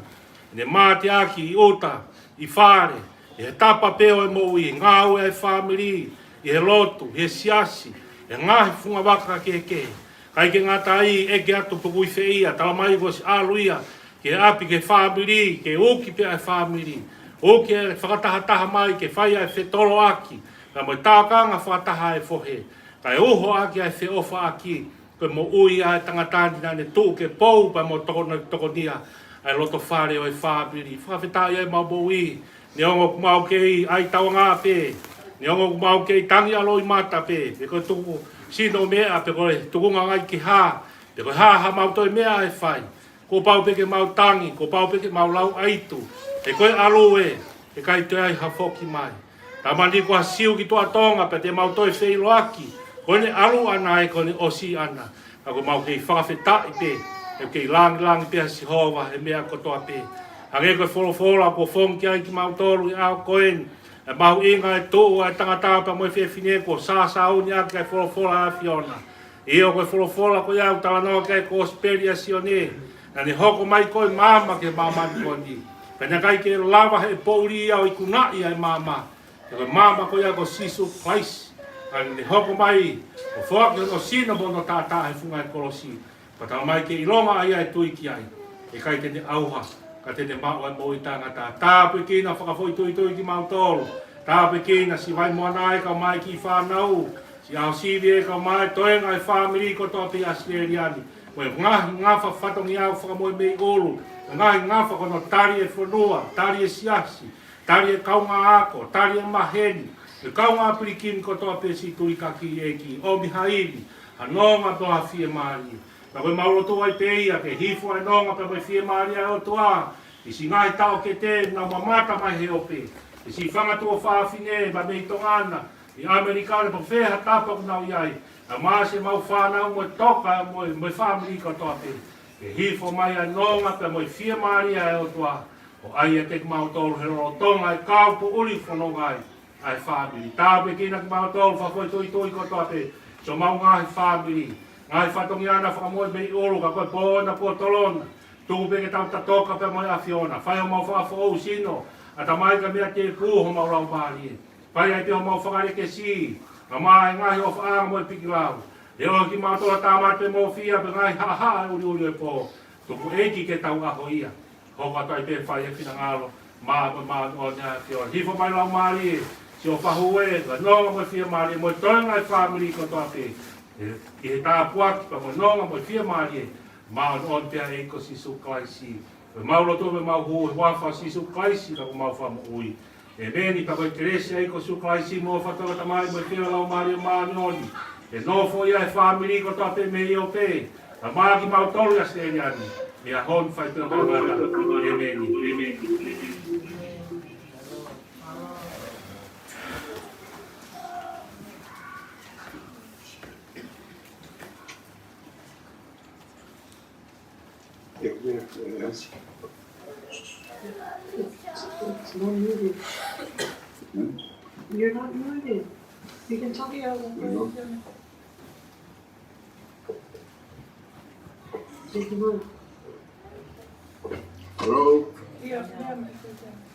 ʻene mateaki ʻi ʻuta, ʻi fale, ʻi he tapa pē ʻo e moʻui, ngāue ʻa e fāmili, ʻi he lotu, ʻi he siasi, ʻi he ngaahi fungavaka kehekehe. ʻIkai ke ngata ai, ʻeke atu pe ʻoku ʻi fē ia, talamai kuo ʻosi ʻalu ia ki he ʻapi, ki he fāmili, ke uki pē ʻa e fāmili. Uki e fakatahataha mai, ke fai ʻa e fetoloaki, pea mo e tākanga fakataha ʻa e fohe, kae uho ʻaki ʻa e feʻofaʻaki, ko e moʻui ʻa e tangata ni naʻa ne tuʻu ke pou pea mo tokona-, tokonia ʻa e loto fale ʻo e fāmili. Fakafetaʻi ʻa ʻemau moʻui, neongo ʻoku mau kei ʻai tauanga pē, neongo ʻoku mau kei tangi ʻaloʻimata pē, pe ko e tuku sino meʻa, pe ko e tukunga ngai ke hā, pe ko e hā haʻamau toe meʻa ʻe fai. Kuo pau pē ke mau tangi, kuo pau pē ke mau lauʻaitu, he ko e ʻalu ē, ʻe ʻikai toe ʻi ai ha foki mai. Talamai kuo ʻosi ʻalu ki tuʻa Tonga, pea te mau toe feʻiloaki, ko ʻene ʻalu ʻana ē, ko ʻene ʻosi ʻana. Ka ʻoku mau kei fakafetaʻi pē, ʻoku kei langilangi pē ʻa Sihova he meʻa kotoa pē. Hangē ko e folofola kuo fonu ki ai kimautolu ʻi he ʻaho ko eni, ʻa e mahuʻinga ʻo e tuʻu ʻa e tangata pea mo e fefine kuo sāsāuni ʻaki ʻa e folofola ʻa e ʻAfiona. ʻIo, ko e folofola ko ia ʻoku talanoa ki ai e Kosipeli ʻa Sione, naʻa ne hoko mai ko e maama ki he māmani ko eni. Pea naʻe ʻikai ke lava ʻe he poʻuli ia ʻo ikunaʻi ʻa e maama. He ko e maama ko ia ko Sīsū Kalaisi, naʻa ne hoko mai ʻo foaki hono sino mo hono taʻataʻa he funga ʻo e kolosi. Pea talamai ke ʻilonga ʻa ia ʻe tui ki ai, ʻe ʻikai te ne ʻauha, ka te ne maʻu ʻa e moʻui taʻengata. Tāpuekina fakafoʻituitui kimautolu. Tāpuekina siʻi Vaimoana ē kau mai e kiʻi fānau, siʻi ʻAosivi ē kau mai e toenga ʻo e fāmili kotoa pē ʻi ʻAositelēlia ni. Mo e ngaahi ngafa fatongia ʻoku fakamoʻui mei ʻulu, mo e ngaahi ngafa ko hono tali e fonua, tali e siasi, tali e kaungāako, tali e maheni, mo e kaungā pilikimi kotoa pē siʻi tulikaki, ʻEiki, ʻomi ha ivi, ha nonga mo ha fiemālie. Pea ko ʻemau lotu ai pē ia ke hifo ʻa e nonga pea mo e fiemālie ʻa e ʻOtua ʻi he siʻi ngaahi taʻokete naʻa nau mamata mai he ope, ʻi he siʻi fanga tuofāfine mei Tonga na, ʻi ʻAmelika na, pe ko fē ha tapa ʻoku nau ʻi ai, kae ʻumaʻā siʻemau fānau mo e toka mo e, mo e fāmili kotoa pē. Ke hifo mai ʻa e nonga pea mo e fiemālie ʻa e ʻOtua ʻo ʻai ʻiate kimautolu he lolotonga e kau poʻuli fononga ai ʻa e fāmili. Tāpuekina kimautolu fakafoʻituitui kotoa pē, siʻomau ngaahi fāmili, ngaahi fatongia naʻa fakamoʻui mei ʻulu, ka ko e pō na kuo tolona. Tuku pē ke tau tatoka pea mo e ʻAfiona. Fai homau fakafoʻou sino, ʻatamai kae meʻa tēpū homau laumālie. Fai ai pē homau fakalekesi, kae ʻumaʻā e ngaahi ʻofaʻanga mo e pikilau. Leʻohi kimautolu ʻa e tāmate pē mo e fia pea ngaahi haʻahaʻa ʻuliʻuli ʻo e pō. Tuku ʻEiki ke tau ʻaho ia. Hoko atu ai pē fai e finangalo, maʻa mo e māʻoniʻoni ʻa e ʻAfiona. Hifo mai laumālie, siʻo fahu ē, ka nonga mo e fiemālie, mo e toenga ʻo e fāmili kotoa pē. ʻI he tāpuaki pea mo e nonga mo e fiemālie, māʻoniʻoni pē ʻa e ʻEiki ko Sīsū Kalaisi. Ko ʻemau lotu mo ʻemau hū, he huafa ʻo Sīsū Kalaisi ko homau Fakamoʻui. ʻĒmeni. Pea ko e kelesi ʻa e ʻEiki ko Sīsū Kalaisi mo e ʻofa ʻa e ʻOtua ko e Tamai mo e feohi ʻa e Laumālie Māʻoniʻoni, ke nofo ia ʻi he fāmili kotoa pē mei ʻope, kae ʻumaʻā kimautolu ʻi ʻAositelēlia ni, ʻi he ʻaho ni ʻo fai pē ʻo taʻengata. ʻĒmeni. ʻĒmeni. Not muted. Hmm? You're not muted. You can talk. There you go. Take him out. Hello? Yeah, yeah, Mister Chairman.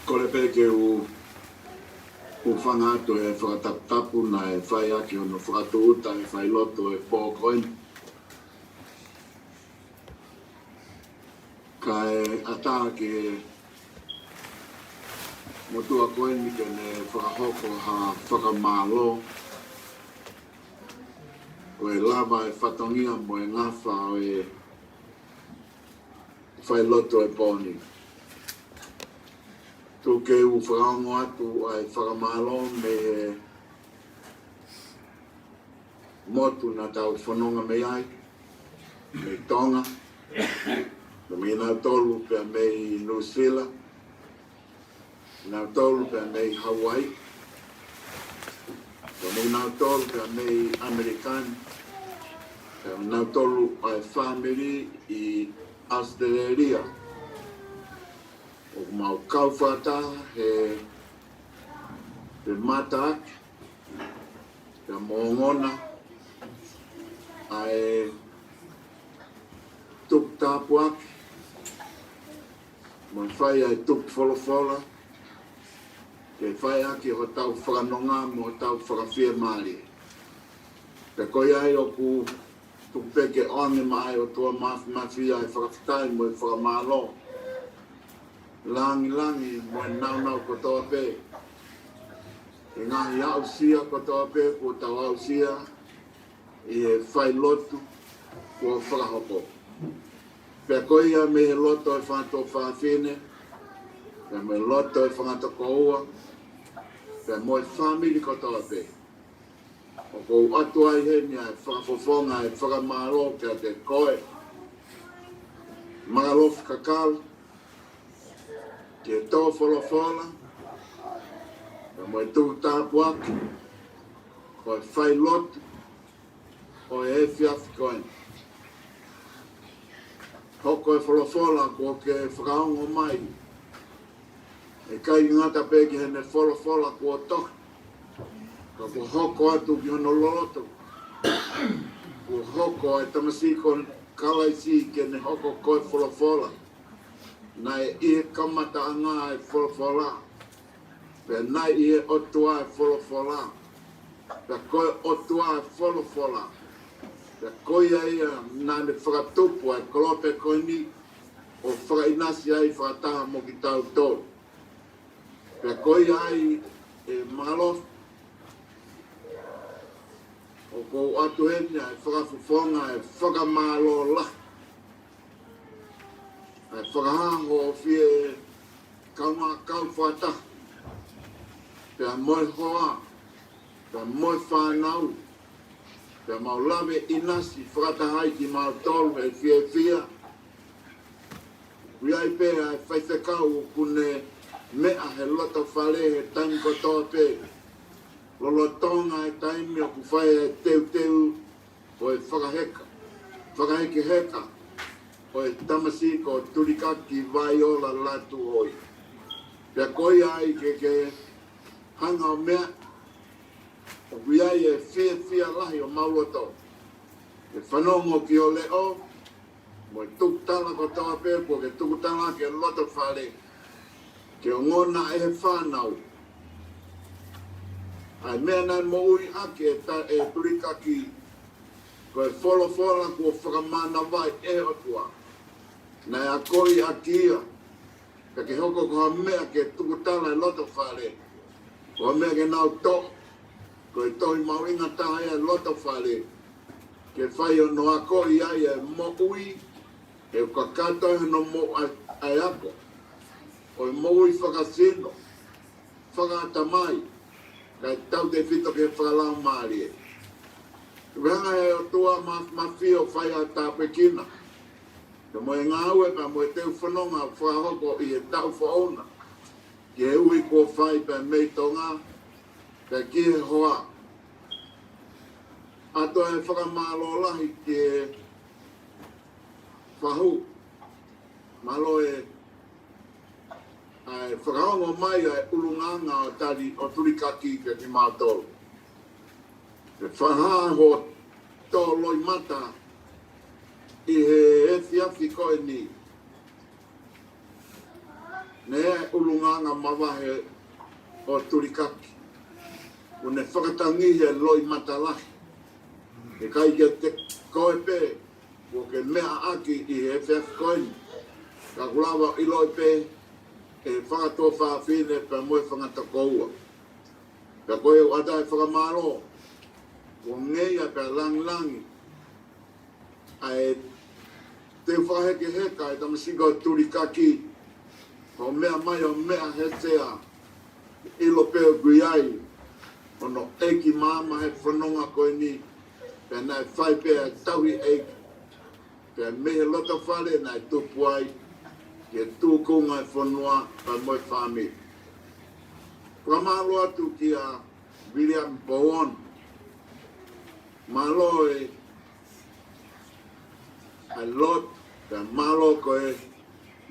Kole pē ke u, u hūfanga atu he fakataputapu naʻe fai ʻaki hono fakatūʻuta e failotu e pō ko eni. Kae ʻatā ki he motuʻa ko eni ke ne fakahoko ha fakamālō, ko e lava e fatongia mo e ngafa ʻo e failotu e pō ni. Tuku ke u fakaongo atu ʻa e fakamālō mei he motu naʻa tau fononga mei ai, mei Tonga, mo kinautolu pea mei Nuʻusila, kinautolu pea mei Hawaii, mo kinautolu pea mei ʻAmelika ni, pea mo kinautolu ʻa e fāmili ʻi ʻAositelēlia. ʻOku mau kau fakataha he, he mataaki, pea mo ongona ʻa e tuku tāpuaki, mo fai ʻa e tuku folofola, ke fai ʻaki hotau fakanonga mo hotau fakafiemālie. Pea ko ia ai ʻoku tuku pē ke ʻoange maʻa e ʻOtua Māfimafi ʻa e fakafetaʻi mo e fakamālō langilangi mo e nāunau kotoa pē, he ngaahi aʻusia kotoa pē kuo tau aʻusia ʻi he failotu kuo fakahoko. Pea ko ia mei he loto e fanga tuofāfine, pea mo e loto e fanga tokoua, pea mo e fāmili kotoa pē, ʻoku ou ʻoatu ai heni ʻa e fakafofonga e fakamālō kiate koe, Makalofi Kakala, ki he tō folofola, pea mo e tuku tāpuaki ʻo e failotu ʻo e efiafi ko eni. Hoko e folofola kuo ke fakaongo mai, ʻikai ngata pē ki heʻene folofola kuo tohi, ka kuo hoko atu ki hono loloto, kuo hoko e tamasiʻi ko Kalaisi ke ne hoko ko e folofola. Naʻe ʻi he kamataʻanga e folofola, pea naʻe ʻi he ʻOtua e folofola, pea ko e ʻOtua e folofola, pea ko ia ia naʻa ne fakatupu ʻa e kolope ko eni ʻo fakaʻinasi ai fakataha mo kitautolu. Pea ko ia ai, ʻe Makalofi, ʻoku ou ʻoatu heni ʻa e fakafofonga e fakamālō lahi, ʻa e fakahā hoʻo fie kaungā kau fakataha, pea mo e hoa, pea mo e fānau, pea mau lave ʻinasi fakataha ai kimautolu he fiefia. ʻOku ʻi ai pē ʻa e faifekau ʻoku ne meʻa he loto fale he taimi kotoa pē, lolotonga e taimi ʻoku fai e teuteu ʻo e fakaheka, fakahekeheka ʻo e tamasiʻi ko Tulikaki Vaiola Lātūʻoi. Pea ko ia ai ke ke hanga ʻo meʻa, ʻoku ʻi ai e fiefia lahi ʻo mau loto ke fanongo ki ho leʻo, mo e tukutala kotoa pē kuo ke tukutala ki he loto fale, ke ongona ʻe he fānau ʻa e meʻa naʻe moʻui ʻaki e ta-, e Tulikaki, ko e folofola kuo fakamānavaʻi ʻe he ʻOtua. Naʻe akoʻi ʻaki ia, pea ke hoko ko ha meʻa ke tukutala e loto fale, ko ha meʻa ke nau toʻo, ko e tohi mahuʻinga taha ia e loto fale, ke fai hono akoʻi ai e moʻui, he ʻoku kakato ai hono moʻui ʻa e ako, ʻo e moʻui fakasino, fakaʻatamai, kae tautefito ki he fakalaumālie. Ke hanga ʻe he ʻOtua Māfimafi ʻo fai ʻa e tāpuekina, pea mo e ngāue pea mo e teu fononga ʻoku fakahoko ʻi he taʻu foʻou na, ki he ui kuo fai pea mei Tonga, pea ki he hoa. ʻOatu e fakamālō lahi ki he Fahu, mālō e, ʻa e fakaongo mai ʻa e ʻulungaanga ʻo tali ʻo Tulikaki kia kimautolu. Ke fakahā hoʻo tō loʻimata ʻi he efiafi ko eni. Naʻe ʻi ai e ʻulungaanga mavahe ʻo Tulikaki. ʻOku ne fakatangi he loʻimata lahi. ʻIkai ke te koe pē, ʻoku ke meʻaʻaki ʻi he efiafi ko eni. Ka ʻoku lava ʻiloʻi pē ʻe he fanga tuofāfine pea mo e fanga tokoua. Ka ko e ʻoatu e fakamālō, ʻoku ngeia pea langilangi ʻa e teu fakahekeheka ʻa e tamasiʻi ko Tulikaki, ʻo meʻa mai ʻo meʻa he sea, ʻilo pē ʻoku ʻi ai hono ʻeiki maama he fononga ko eni, pea naʻe fai pē ʻa e tauhi ʻeiki, pea mei he loto fale naʻe tupu ai, ki he tūkunga e fonua, pea mo e fāmili. Fakamālō atu kia William Bowen, mālō e, ʻa e lotu, pea mālō ko e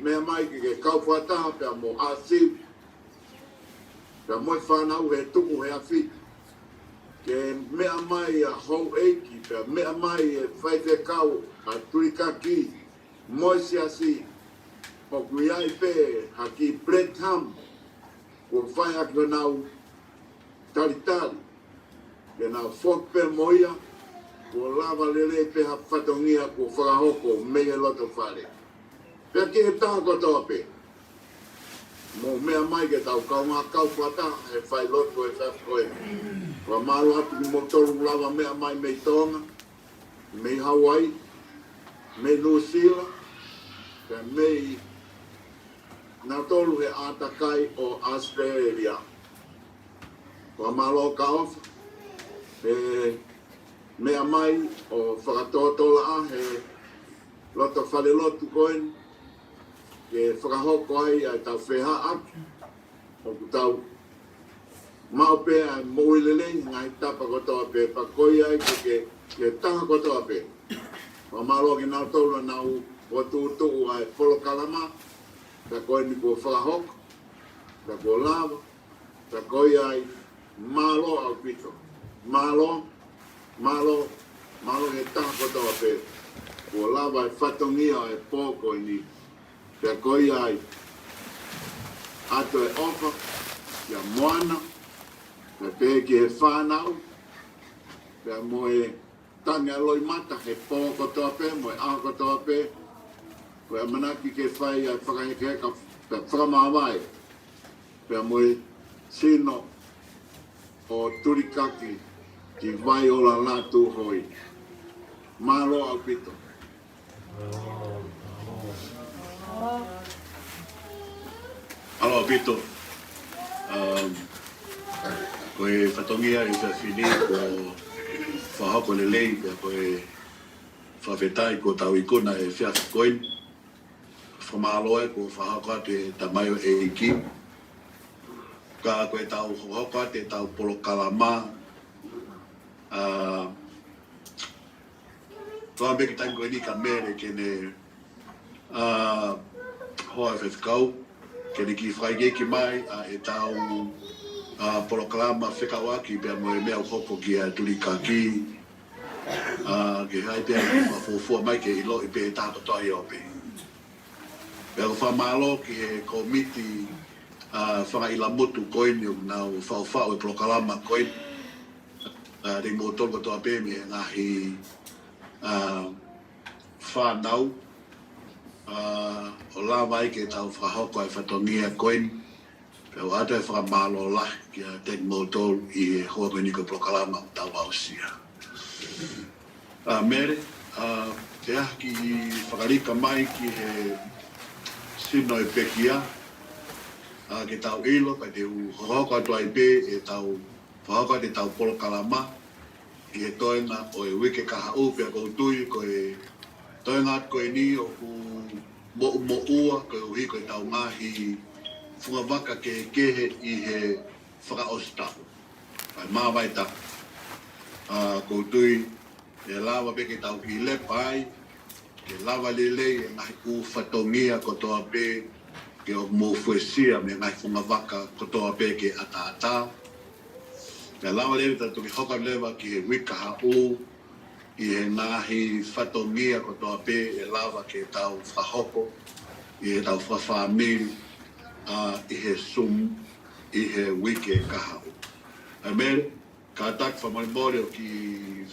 meʻa mai ke ke kau fakataha pea mo ʻAsivi, pea mo e fānau he tuku he afi. Ke meʻa mai ʻa houʻeiki, pea meʻa mai e faifekau ʻa Tulikaki, mo e siasi, ʻoku ʻi ai pē ha kiʻi bread crumb, kuo fai ʻaki honau talitali. Ke nau foki pē mo ia, kuo lava lelei pē ha fatongia kuo fakahoko mei he loto fale. Pea ki he taha kotoa pē, mou meʻa mai ke tau kaungā kau fakataha he fai lotu he efiafi ko eni. Fakamālō atu kimoutolu lava meʻa mai mei Tonga, mei Hawaii, mei Nuʻusila, pea mei nautolu he ʻātakai ʻo ʻAositelēlia. Fakamālō ka ʻofa he meʻa mai ʻo fakatōtōlaʻa he loto fale lotu ko eni, ke fakahoko ai ʻa e tau fehaʻaki ʻoku tau maʻu pē ʻa e moʻui lelei, ngaahi tapa kotoa pē, pea ko ia ai ke, ke, ke taha kotoa pē. Fakamālō kinautolu ʻa nau ʻoatu ʻa e polokalama, pea ko eni kuo fakahoko, pea kuo lava, pea ko ia ai, mālō ʻaupito. Mālō, mālō, mālō he taha kotoa pē. Kuo lava e fatongia ʻo e pō ko eni. Pea ko ia ai, ʻoatu e ʻofa kia Moana, pea pehē ki he fānau, pea mo e tangi ʻa e loʻimata he pō kotoa pē, mo e ʻaho kotoa pē, ko e ʻamanaki ke fai ʻa e fakahekeheka, pea fakamāvae, pea mo e sino ʻo Tulikaki ki Vaiola Lātūhoi. Mālō ʻaupito. Mālō ʻaupito. Um, ko e fatongia ʻi he efiafi ni kuo fakahoko lelei, pea ko e fakafetaʻi kuo tau ikuna e efiafi ko eni. Fakamālō e kuo fakahoko atu e tamaioʻeiki. Ka ko e tau hokohoko atu e tau polokalama, ʻa, toa meki taimi ko eni ka Mele ke ne, ʻa, hoa e faifekau, ke ne kiʻi fakaikiiki mai ʻa e tau, ʻa, polokalama fekauʻaki pea mo e meʻa ʻoku hoko kia Tulikaki, ʻa, ke ʻi ai pē ha fuofua mai ke ʻiloʻi pē ʻe he taha kotoa ia ʻo pehē. Pea ʻoku fakamālō ki he kōmiti, ʻa, fanga ʻilamotu ko eni ʻoku nau faʻufaʻu e polokalama ko eni. ʻA, kimoutolu kotoa pē mei he ngaahi, ʻa, fānau, ʻa, ʻo lava ai ke tau fakahoko e fatongia ko eni. Pea ʻoatu e fakamālō lahi kiate kimoutolu ʻi he houa ko eni ko e polokalama ʻoku tau aʻusia. ʻA, Mele, ʻa, te u kiʻi fakalika mai ki he sino e pekia, ʻa, ke tau ʻilo, ka te u hokohoko atu ai pē e tau fakahoko atu e tau polokalama ʻi he toenga ʻo e uike kahaʻu, pea ʻoku ou tui ko e toenga atu ko eni ʻoku moʻumoʻua koeʻuhi ko e tau ngaahi fungavaka kehekehe ʻi he fakaʻosi taʻu. Kae māvae taʻu. ʻA, ʻoku ou tui ʻe lava pē ke tau kiʻi lepa ai, ke lava lelei e ngaahi ʻū fatongia kotoa pē, ke ʻoku mou fuesia mei he ngaahi fungavaka kotoa pē ke ʻataʻatā. Ke lava lelei, tau toki hoko leva ki he uike kahaʻu, ʻi he ngaahi fatongia kotoa pē ʻe lava ke tau fakahoko ʻi heʻetau fakafāmili, ʻa, ʻi he Zoom, ʻi he uike kahaʻu. ʻA Mele, kātaki fakamolemole ʻoku ke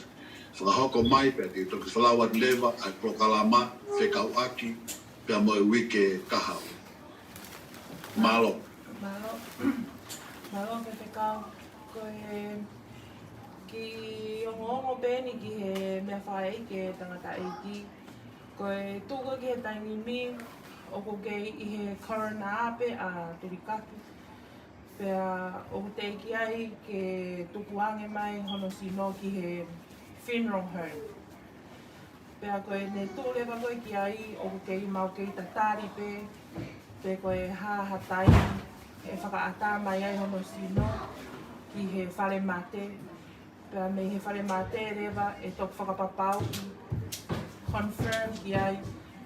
fakahoko mai pea te u toki folau atu leva ʻa e polokalama fekauʻaki pea mo e uike kahaʻu. Mālō. Mālō. Mālō Faifekau. Ko e kiʻi ongoongo pē eni ki he meʻa fakaʻeiki e tangataʻeiki. Ko e tuʻu ko ē ki he taimi ni ʻoku kei ʻi he corona pē ʻa Tulikaki. Pea ʻoku teʻeki ai ke tukuange mai hono sino ki he funeral home. Pea ko ʻene tuʻu leva ko ē ki ai ʻoku kei mau kei tatali pē, pe ko e hā ha taimi ʻe fakaʻatā mai ai hono sino ki he fale mate. Pea mei he fale mate leva ʻe toki fakapapauʻi, confirm ʻi ai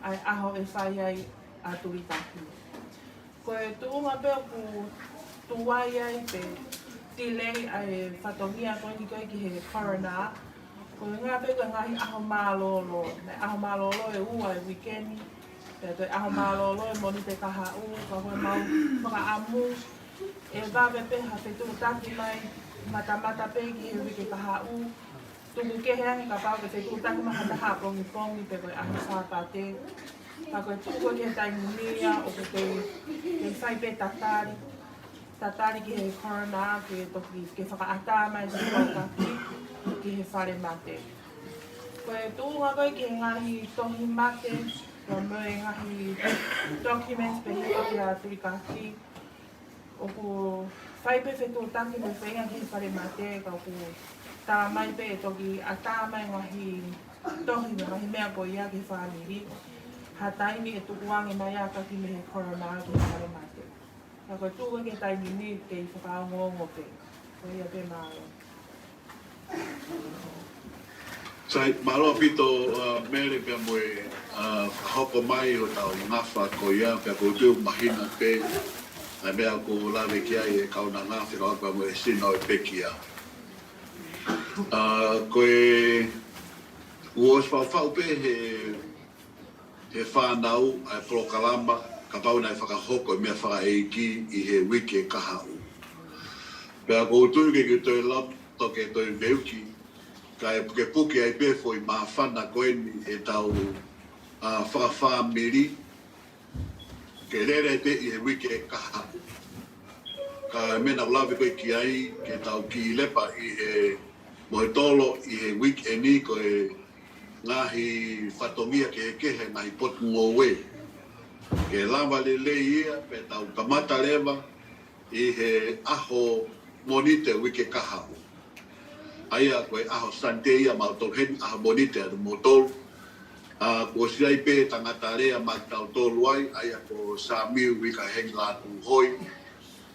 ʻa e ʻaho ʻe fai ai ʻa Tulikaki. Ko e tuʻunga pē ʻoku tuai ai pe delay ʻa e fatongia ko eni ko ē ki he corona, ko e ʻuhinga pē ko e ngaahi ʻaho mālōlō. Naʻe ʻaho mālōlō ʻe ua e uike ni, pea toe ʻaho mālōlō e Mōnite kahaʻu, ka ko e mau fakaʻamu ʻe vave pē ha fetuʻutaki mai matamata pē ki he uike kahaʻu. Tuku kehe ange kapau ʻe fetuʻutaki mai ha taha pongipongi pe ko e ʻaho Sāpate. Ka ko e tuʻu ko ē ki he taimi ni ia ʻoku kei, kei fai pē tatali, tatali ki he corona ke toki, ke fakaʻatā mai ʻa Tulikaki ki he fale mate. Ko e tuʻunga ko ē ki he ngaahi tohi mate, pea mo e ngaahi documents pē ia ki a Tulikaki. ʻOku fai pē fetuʻutaki mo e feinga ki he fale mate, ka ʻoku tā mai pē ʻe toki ʻatā mai ngaahi tohi mo e ngaahi meʻa ko ia ki he fāmili ha taimi ʻe tukuange mai ʻa Kaki mei he corona ki he fale mate. Ka ko e tuʻu ko ē ki he taimi ni kei fakaongoongo pē. Ko ia pē, mālō. Sai, mālō ʻaupito, ʻa, Mele, pea mo e, ʻa, fakahoko mai ʻo e tau ngafa ko ia, pea ʻoku ou tui ʻoku mahino pē ʻa e meʻa ʻoku lave ki ai e kaunanga fekauʻaki pea mo e sino ʻo e pekia. ʻA, ko e, ʻoku ʻosi faʻufaʻu pē he he fānau ʻa e polokalama, kapau naʻe fakahoko e meʻa fakaʻeiki ʻi he uike kahaʻu. Pea ʻoku ou tui ʻoku kei toe lava toki toe veuki, kae pukepuke ai pē foʻi māfana ko eni ʻetau, ʻa, fakafāmili, ke lele ai pē ʻi he uike kahaʻu. Ka e meʻa naʻa ku lave ko ē ki ai, ke tau kiʻi lepa ʻi he mohetolo ʻi he uike ni ko e ngaahi fatongia kehekehe, ngaahi potungāue. Ke lava lelei ia, pea tau kamata leva ʻi he ʻaho Mōnite uike kahaʻu. ʻA ia ko e ʻaho Sunday ia mautolu heni, ʻaho Mōnite ʻa moutolu. ʻA, kuo ʻosi ʻi ai pē tangata lea maʻatautolu ai, ʻa ia ko Samiu Uikaheni Lātūhoi.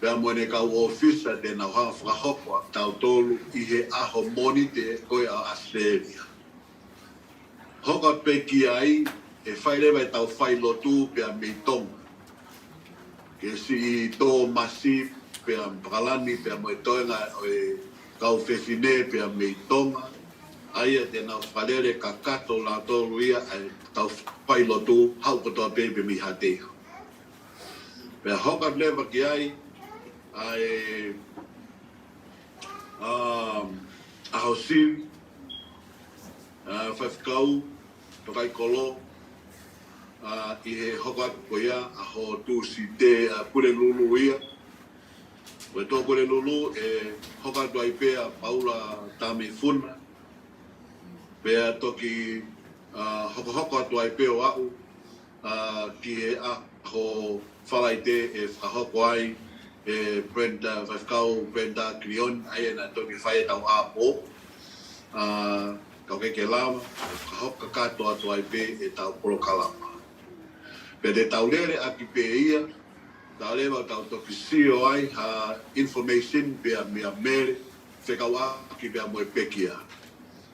Pea mo ʻene kau ʻōfisa te nau hanga fakahoko ʻa tautolu ʻi he ʻaho Mōnite ko ē ʻa ʻAositelēlia. Hoko atu pē ki ai, ʻe fai leva ʻetau failotu pea mei Tonga. Ke siʻi tōmasi pea mo e pakalani pea mo e toenga ʻo e kau fefine pea mei Tonga. ʻA ia te nau fakalele kakato ʻa lautolu ia ʻa ʻetau failotu, haʻu kotoa pē pea mei Haʻateiho. Pea hoko atu leva ki ai, ʻa e, um, ʻaho sivi, ʻa, faifekau, tokaikoló, ʻa, ʻi he hoko atu ko ia, ʻaho Tūsite, ʻa, Pulelulu ia. Ko e tō Pulelulu ʻe hoko atu ai pē ʻa Paula Tamefuna. Pea toki, ʻa, hokohoko atu ai pē ʻo aʻu, ʻa, ki he ʻaho Falaite ʻe fakahoko ai ʻe Brenda, faifekau Brenda Kilioni, ʻa ia naʻe toki fai ʻetau ʻapo, ʻa, ka ʻoku ʻikai ke lava, ʻe fakahoko kakato atu ai pē ʻetau polokalama. Pea te tau lele ʻaki pē ia, tau leva tau toki sio ai ha information pea mei a Mele, fekauʻaki pea mo e pekia.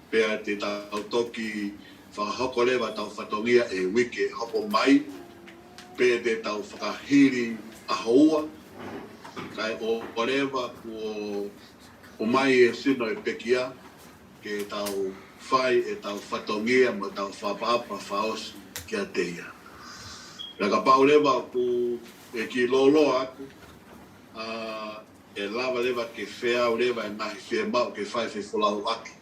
Pea te tau toki, fakahoko leva ʻetau fatongia ʻi he uike hoko mai, pe te tau fakahili ʻaho ua, kae ʻoua leva kuo ʻomai e sino ʻo e pekia, ke tau fai ʻetau fatongia mo ʻetau fakaʻapaʻapa fakaʻosi kiate ia. Pea kapau leva ʻoku ʻi ai e kiʻi lōloa atu, ʻa, ʻe lava leva ke feau leva e ngaahi fiemaʻu ke fai fefolauʻaki,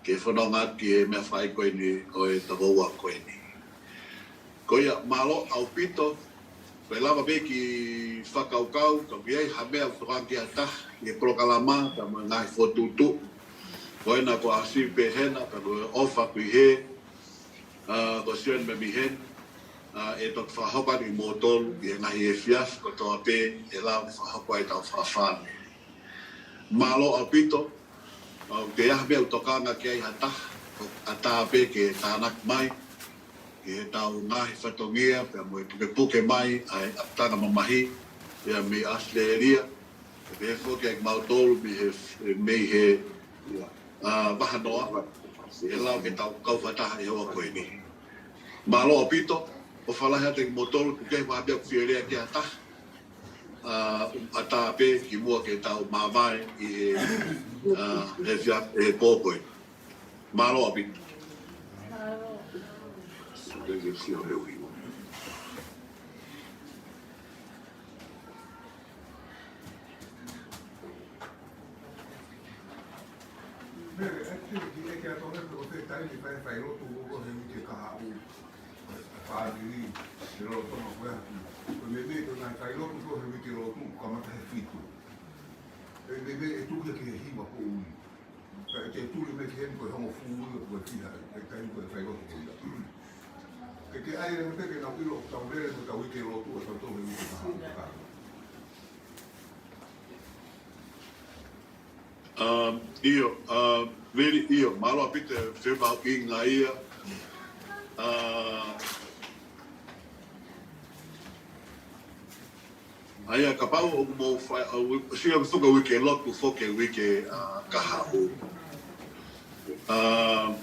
ke fononga atu ki he meʻakai ko eni ʻo e tokoua ko eni. Ko ia, mālō ʻaupito, ko e lava pē kiʻi fakakaukau, ka ʻoku ʻi ai ha meʻa ʻoku tokanga ki ai ha taha, ʻi he polokalama, ka mo e ngaahi fokotuʻutuʻu. Ko ena ko ʻAsi pē hena, ka ko e ʻofa ʻoku ʻi hē, ʻa, ko Sione Memi hena, ʻa, ʻe toki fakahoko atu ʻi moutolu, ʻi he ngaahi efiafi kotoa pē, ʻe lava fakahoko ai ʻetau fakafāmili. Mālō ʻaupito, ʻa, ʻoku ʻi ai ha meʻa ʻoku tokanga ki ai ha taha, ʻoku ʻatā pē ke tānaki mai, ki heʻetau ngaahi fatongia, pea mo e pukepuke mai, ʻa e ʻapitanga mamahi, pea mei ʻAositelēlia, pea pehē foki ʻa kimautolu mei he, mei he, ʻa, vahanoa, ʻe lava ke tau kau fakataha he houa ko eni. Mālō ʻaupito, ʻofa lahi atu kiate kimoutolu, ʻoku ʻi ai ha meʻa ʻoku fie lea ki ai ha taha, ʻa, ʻatā pē kimuʻa ke tau māvae ʻi he, ʻa, he fia-, he pō ko ē. Mālō ʻaupito. Mele, ʻe te ki ʻeke atu he pe ko e fē taimi ʻe fai failotu ʻo he uike kahaʻu. Fāmili, ʻi lolotonga ko ē. Ko e meimei ko e ngaahi failotu ko ē he uike lotu, kamata he fitu. ʻE meimei ʻe tuku ia ki he hiva poʻuli. Ka ʻe te tuli mai ki heni ko e hongofulu ia ko e fiha, ʻe taimi ko e failotu ko ia. Ke ke ʻai leva pē ke nau ʻilo ʻoku tau lele mo ʻetau uike lotu ʻa tautolu he uike kahaʻu. Um, ʻio, uh, Vili, ʻio, mālō ʻaupito e femahuʻinga ia. Uh, ʻa ia kapau ʻoku mou fai, ʻa, ʻo sio ʻoku fuka uike lotu foki uike, uh, kahaʻu. Uh,